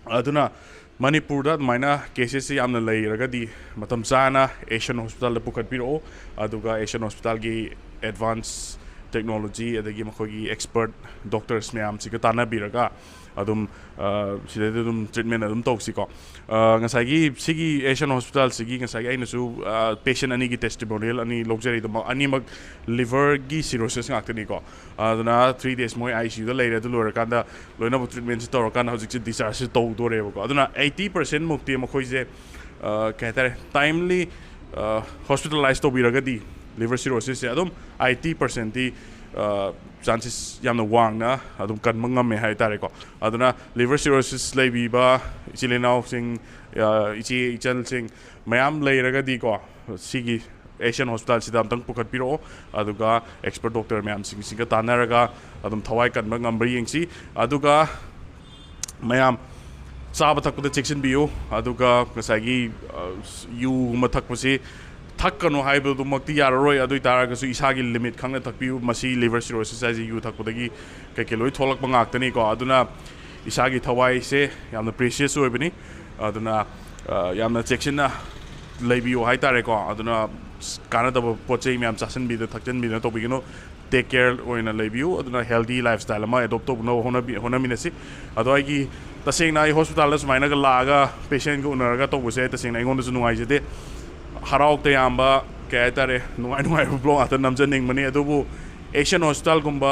ꯑꯗꯨꯅ ꯃꯅꯤꯄꯨꯔꯗ ꯑꯗꯨꯃꯥꯏꯅ ꯀꯦꯁꯦꯁꯁꯦ ꯌꯥꯝꯅ ꯂꯩꯔꯒꯗꯤ, ꯃꯇꯝ ꯆꯥꯅ ꯑꯦꯁꯤꯌꯥꯟ ꯍꯣꯁꯄꯤꯇꯥꯜꯗ ꯄꯨꯈꯠꯄꯤꯔꯛꯑꯣ꯫ ꯑꯗꯨꯒ ꯑꯦꯁꯤꯌꯥꯟ ꯍꯣꯁꯄꯤꯇꯥꯜꯒꯤ ꯑꯦꯗꯚꯥꯟꯁ ꯇꯦꯛꯅꯣꯂꯣꯖꯤ, ꯑꯗꯒꯤ ꯃꯈꯣꯏꯒꯤ ꯑꯦꯛꯁꯄꯔꯠ ꯗꯣꯛꯇꯔꯁ ꯃꯌꯥꯝꯁꯤꯒ ꯇꯥꯟꯅꯕꯤꯔꯒ ꯑꯗꯨꯝ ꯁꯤꯗꯩꯗ ꯑꯗꯨꯝ ꯇ꯭ꯔꯤꯠꯃꯦꯟ ꯑꯗꯨꯝ ꯇꯧꯁꯤꯀꯣ꯫ ꯉꯁꯥꯏꯒꯤ ꯁꯤꯒꯤ ꯑꯦꯁꯤꯌꯥꯟ ꯍꯣꯁꯄꯤꯇꯥꯜꯁꯤꯒꯤ ꯉꯁꯥꯏꯒꯤ ꯑꯩꯅꯁꯨ ꯄꯦꯁꯦꯟ ꯑꯅꯤꯒꯤ ꯇꯦꯁꯇꯤꯃꯣꯅꯤꯌꯦꯜ ꯑꯅꯤ ꯂꯧꯖꯔꯤꯗꯣ, ꯑꯅꯤꯃꯛ ꯂꯤꯚꯔꯒꯤ ꯁꯤꯔꯣꯁꯤꯁ ꯉꯥꯛꯇꯅꯤꯀꯣ꯫ ꯑꯗꯨꯅ ꯊ꯭ꯔꯤ ꯗꯦꯖ ꯃꯣꯏ ꯑꯥꯏ ꯁꯤ ꯌꯨꯗ ꯂꯩꯔꯦ꯫ ꯑꯗꯨ ꯂꯣꯏꯔꯀꯥꯟꯗ ꯂꯣꯏꯅꯃꯛ ꯇ꯭ꯔꯤꯠꯃꯦꯟꯁꯤ ꯇꯧꯔꯀꯥꯟꯗ ꯍꯧꯖꯤꯛꯁꯦ ꯗꯤꯁꯆꯥꯔꯖꯁꯤ ꯇꯧꯗꯣꯔꯦꯕꯀꯣ꯫ ꯑꯗꯨꯅ ꯑꯩꯠꯇꯤ ꯄꯥꯔꯁꯦꯟ ꯃꯨꯛꯇꯤ ꯃꯈꯣꯏꯁꯦ ꯀꯩ ꯍꯥꯏꯇꯥꯔꯦ, ꯇꯥꯏꯝꯂꯤ ꯍꯣꯁꯄꯤꯇꯥꯂꯥꯏꯁ ꯇꯧꯕꯤꯔꯒꯗꯤ ꯂꯤꯚꯔ ꯁꯤꯔꯣꯁꯤꯁꯁꯦ ꯑꯗꯨꯝ ꯑꯩꯠꯇꯤ ꯄꯥꯔꯁꯦꯟꯇꯤ ꯆꯥꯟꯁꯦꯁ ꯌꯥꯝꯅ ꯋꯥꯡꯅ ꯑꯗꯨꯝ ꯀꯟꯕ ꯉꯝꯃꯦ ꯍꯥꯏꯇꯥꯔꯦꯀꯣ꯫ ꯑꯗꯨꯅ ꯂꯤꯚꯔ ꯁꯤꯔꯣꯁꯤꯁ ꯂꯩꯕꯤꯕ ꯏꯆꯤꯜ ꯏꯅꯥꯎꯁꯤꯡ, ꯏꯆꯦ ꯏꯆꯜꯁꯤꯡ ꯃꯌꯥꯝ ꯂꯩꯔꯒꯗꯤꯀꯣ, ꯁꯤꯒꯤ ꯑꯦꯁꯤꯌꯥꯟ ꯍꯣꯁꯄꯤꯇꯥꯜꯁꯤꯗ ꯑꯝꯇꯪ ꯄꯨꯈꯠꯄꯤꯔꯛꯑꯣ꯫ ꯑꯗꯨꯒ ꯑꯦꯛꯁꯄꯔꯠ ꯗꯣꯛꯇꯔ ꯃꯌꯥꯝꯁꯤꯡꯁꯤꯒ ꯇꯥꯟꯅꯔꯒ ꯑꯗꯨꯝ ꯊꯋꯥꯏ ꯀꯟꯕ ꯉꯝꯕ꯭ꯔꯥ ꯌꯦꯡꯁꯤ꯫ ꯑꯗꯨꯒ ꯃꯌꯥꯝ ꯆꯥꯕ ꯊꯛꯄꯗ ꯆꯦꯛꯁꯤꯟꯕꯤꯌꯨ꯫ ꯑꯗꯨꯒ ꯉꯁꯥꯏꯒꯤ ꯌꯨꯒꯨꯝꯕ ꯊꯛꯄꯁꯤ ꯊꯛꯀꯅꯨ ꯍꯥꯏꯕꯗꯨꯃꯛꯇꯤ ꯌꯥꯔꯔꯣꯏ꯫ ꯑꯗꯨ ꯑꯣꯏ ꯇꯥꯔꯒꯁꯨ ꯏꯁꯥꯒꯤ ꯂꯤꯃꯤꯠ ꯈꯪꯅ ꯊꯛꯄꯤꯌꯨ꯫ ꯃꯁꯤ ꯂꯤꯚꯔ ꯁꯤꯔꯣꯁꯤꯁ ꯍꯥꯏꯁꯦ ꯌꯨ ꯊꯛꯄꯗꯒꯤ ꯀꯩꯀꯩ ꯂꯣꯏ ꯊꯣꯛꯂꯛꯄ ꯉꯥꯛꯇꯅꯤꯀꯣ꯫ ꯑꯗꯨꯅ ꯏꯁꯥꯒꯤ ꯊꯋꯥꯏꯁꯦ ꯌꯥꯝꯅ ꯄ꯭ꯔꯤꯁꯤꯌꯁ ꯑꯣꯏꯕꯅꯤ꯫ ꯑꯗꯨꯅ ꯌꯥꯝꯅ ꯆꯦꯛꯁꯤꯟꯅ ꯂꯩꯕꯤꯌꯨ ꯍꯥꯏꯇꯥꯔꯦꯀꯣ꯫ ꯑꯗꯨꯅ ꯀꯥꯟꯅꯗꯕ ꯄꯣꯠ ꯆꯩ ꯃꯌꯥꯝ ꯆꯥꯁꯤꯟꯕꯤꯗ ꯊꯛꯆꯤꯟꯕꯤꯗꯅ ꯇꯧꯕꯤꯒꯅꯨ꯫ ꯇꯦꯛ ꯀꯦꯌꯔ ꯑꯣꯏꯅ ꯂꯩꯕꯤꯌꯨ꯫ ꯑꯗꯨꯅ ꯍꯦꯜꯗꯤ ꯂꯥꯏꯐ ꯁ꯭ꯇꯥꯏꯜ ꯑꯃ ꯑꯦꯗꯣꯞ ꯇꯧꯅꯕ ꯍꯣꯠꯅꯕꯤ ꯍꯣꯠꯅꯃꯤꯟꯅꯁꯤ꯫ ꯑꯗꯣ ꯑꯩꯒꯤ ꯇꯁꯦꯡꯅ ꯑꯩ ꯍꯣꯁꯄꯤꯇꯥꯜꯗ ꯁꯨꯃꯥꯏꯅꯒ ꯂꯥꯛꯑꯒ ꯄꯦꯁꯦꯟꯒ ꯎꯅꯔꯒ ꯇꯧꯕꯁꯦ ꯇꯁꯦꯡꯅ ꯑꯩꯉꯣꯟꯗꯁꯨ ꯅꯨꯡꯉꯥꯏꯖꯗꯦ꯫ ꯍꯔꯥꯎ ꯇꯌꯥꯝꯕ, ꯀꯩ ꯍꯥꯏꯇꯥꯔꯦ, ꯅꯨꯡꯉꯥꯏ ꯅꯨꯡꯉꯥꯏꯕ ꯕ꯭ꯂꯣꯛ ꯉꯥꯛꯇ ꯅꯝꯖꯅꯤꯡꯕꯅꯤ꯫ ꯑꯗꯨꯕꯨ ꯑꯦꯁꯤꯌꯥꯟ ꯍꯣꯁꯄꯤꯇꯥꯜꯒꯨꯝꯕ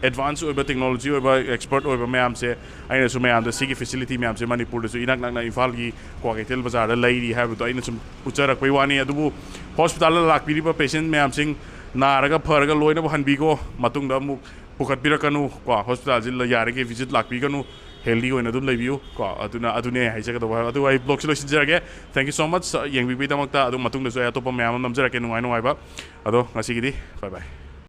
ꯑꯦꯗꯚꯥꯟꯁ ꯑꯣꯏꯕ, ꯇꯦꯛꯅꯣꯂꯣꯖꯤ ꯑꯣꯏꯕ, ꯑꯦꯛꯁꯄꯔꯠ ꯑꯣꯏꯕ ꯃꯌꯥꯝꯁꯦ, ꯑꯩꯅꯁꯨ ꯃꯌꯥꯝꯗ ꯁꯤꯒꯤ ꯐꯦꯁꯤꯂꯤꯇꯤ ꯃꯌꯥꯝꯁꯦ ꯃꯅꯤꯄꯨꯔꯗꯁꯨ ꯏꯅꯛ ꯅꯛꯅ ꯏꯝꯐꯥꯜꯒꯤ ꯀ꯭ꯋꯥꯀꯩꯊꯦꯜ ꯕꯖꯥꯔꯗ ꯂꯩꯔꯤ ꯍꯥꯏꯕꯗꯣ ꯑꯩꯅ ꯁꯨꯝ ꯎꯠꯆꯔꯛꯄꯩ ꯋꯥꯅꯤ꯫ ꯑꯗꯨꯕꯨ ꯍꯣꯁꯄꯤꯇꯥꯜꯗ ꯂꯥꯛꯄꯤꯔꯤꯕ ꯄꯦꯁꯦꯟ ꯃꯌꯥꯝꯁꯤꯡ ꯅꯥꯔꯒ ꯐꯔꯒ ꯂꯣꯏꯅꯕ ꯍꯟꯕꯤꯈꯣ꯫ ꯃꯇꯨꯡꯗ ꯑꯃꯨꯛ ꯄꯨꯈꯠꯄꯤꯔꯛꯀꯅꯨ ꯀꯣ꯫ ꯍꯣꯁꯄꯤꯇꯥꯜꯁꯤ ꯌꯥꯔꯤꯈꯩ ꯚꯤꯖꯤꯠ ꯂꯥꯛꯄꯤꯒꯅꯨ꯫ ꯍꯦꯜꯗꯤ ꯑꯣꯏꯅ ꯑꯗꯨꯝ ꯂꯩꯕꯤꯌꯨ ꯀꯣ꯫ ꯑꯗꯨꯅ ꯑꯗꯨꯅꯦ ꯍꯥꯏꯖꯒꯗꯧꯕ ꯍꯥꯏꯕ꯫ ꯑꯗꯨ ꯑꯩ ꯕ꯭ꯂꯣꯒꯁꯤ ꯂꯣꯏꯁꯤꯟꯖꯔꯒꯦ꯫ Thank you so much ꯌꯦꯡꯕꯤꯕꯒꯤꯗꯃꯛꯇ꯫ ꯑꯗꯨ ꯃꯇꯨꯡꯗꯁꯨ ꯑꯩ ꯑꯇꯣꯞꯄ ꯃꯌꯥꯝ ꯑꯃ ꯅꯝꯖꯔꯛꯀꯦ, ꯅꯨꯡꯉꯥꯏ ꯅꯨꯡꯉꯥꯏꯕ꯫ ꯑꯗꯣ ꯉꯁꯤꯒꯤꯗꯤ bye bye꯫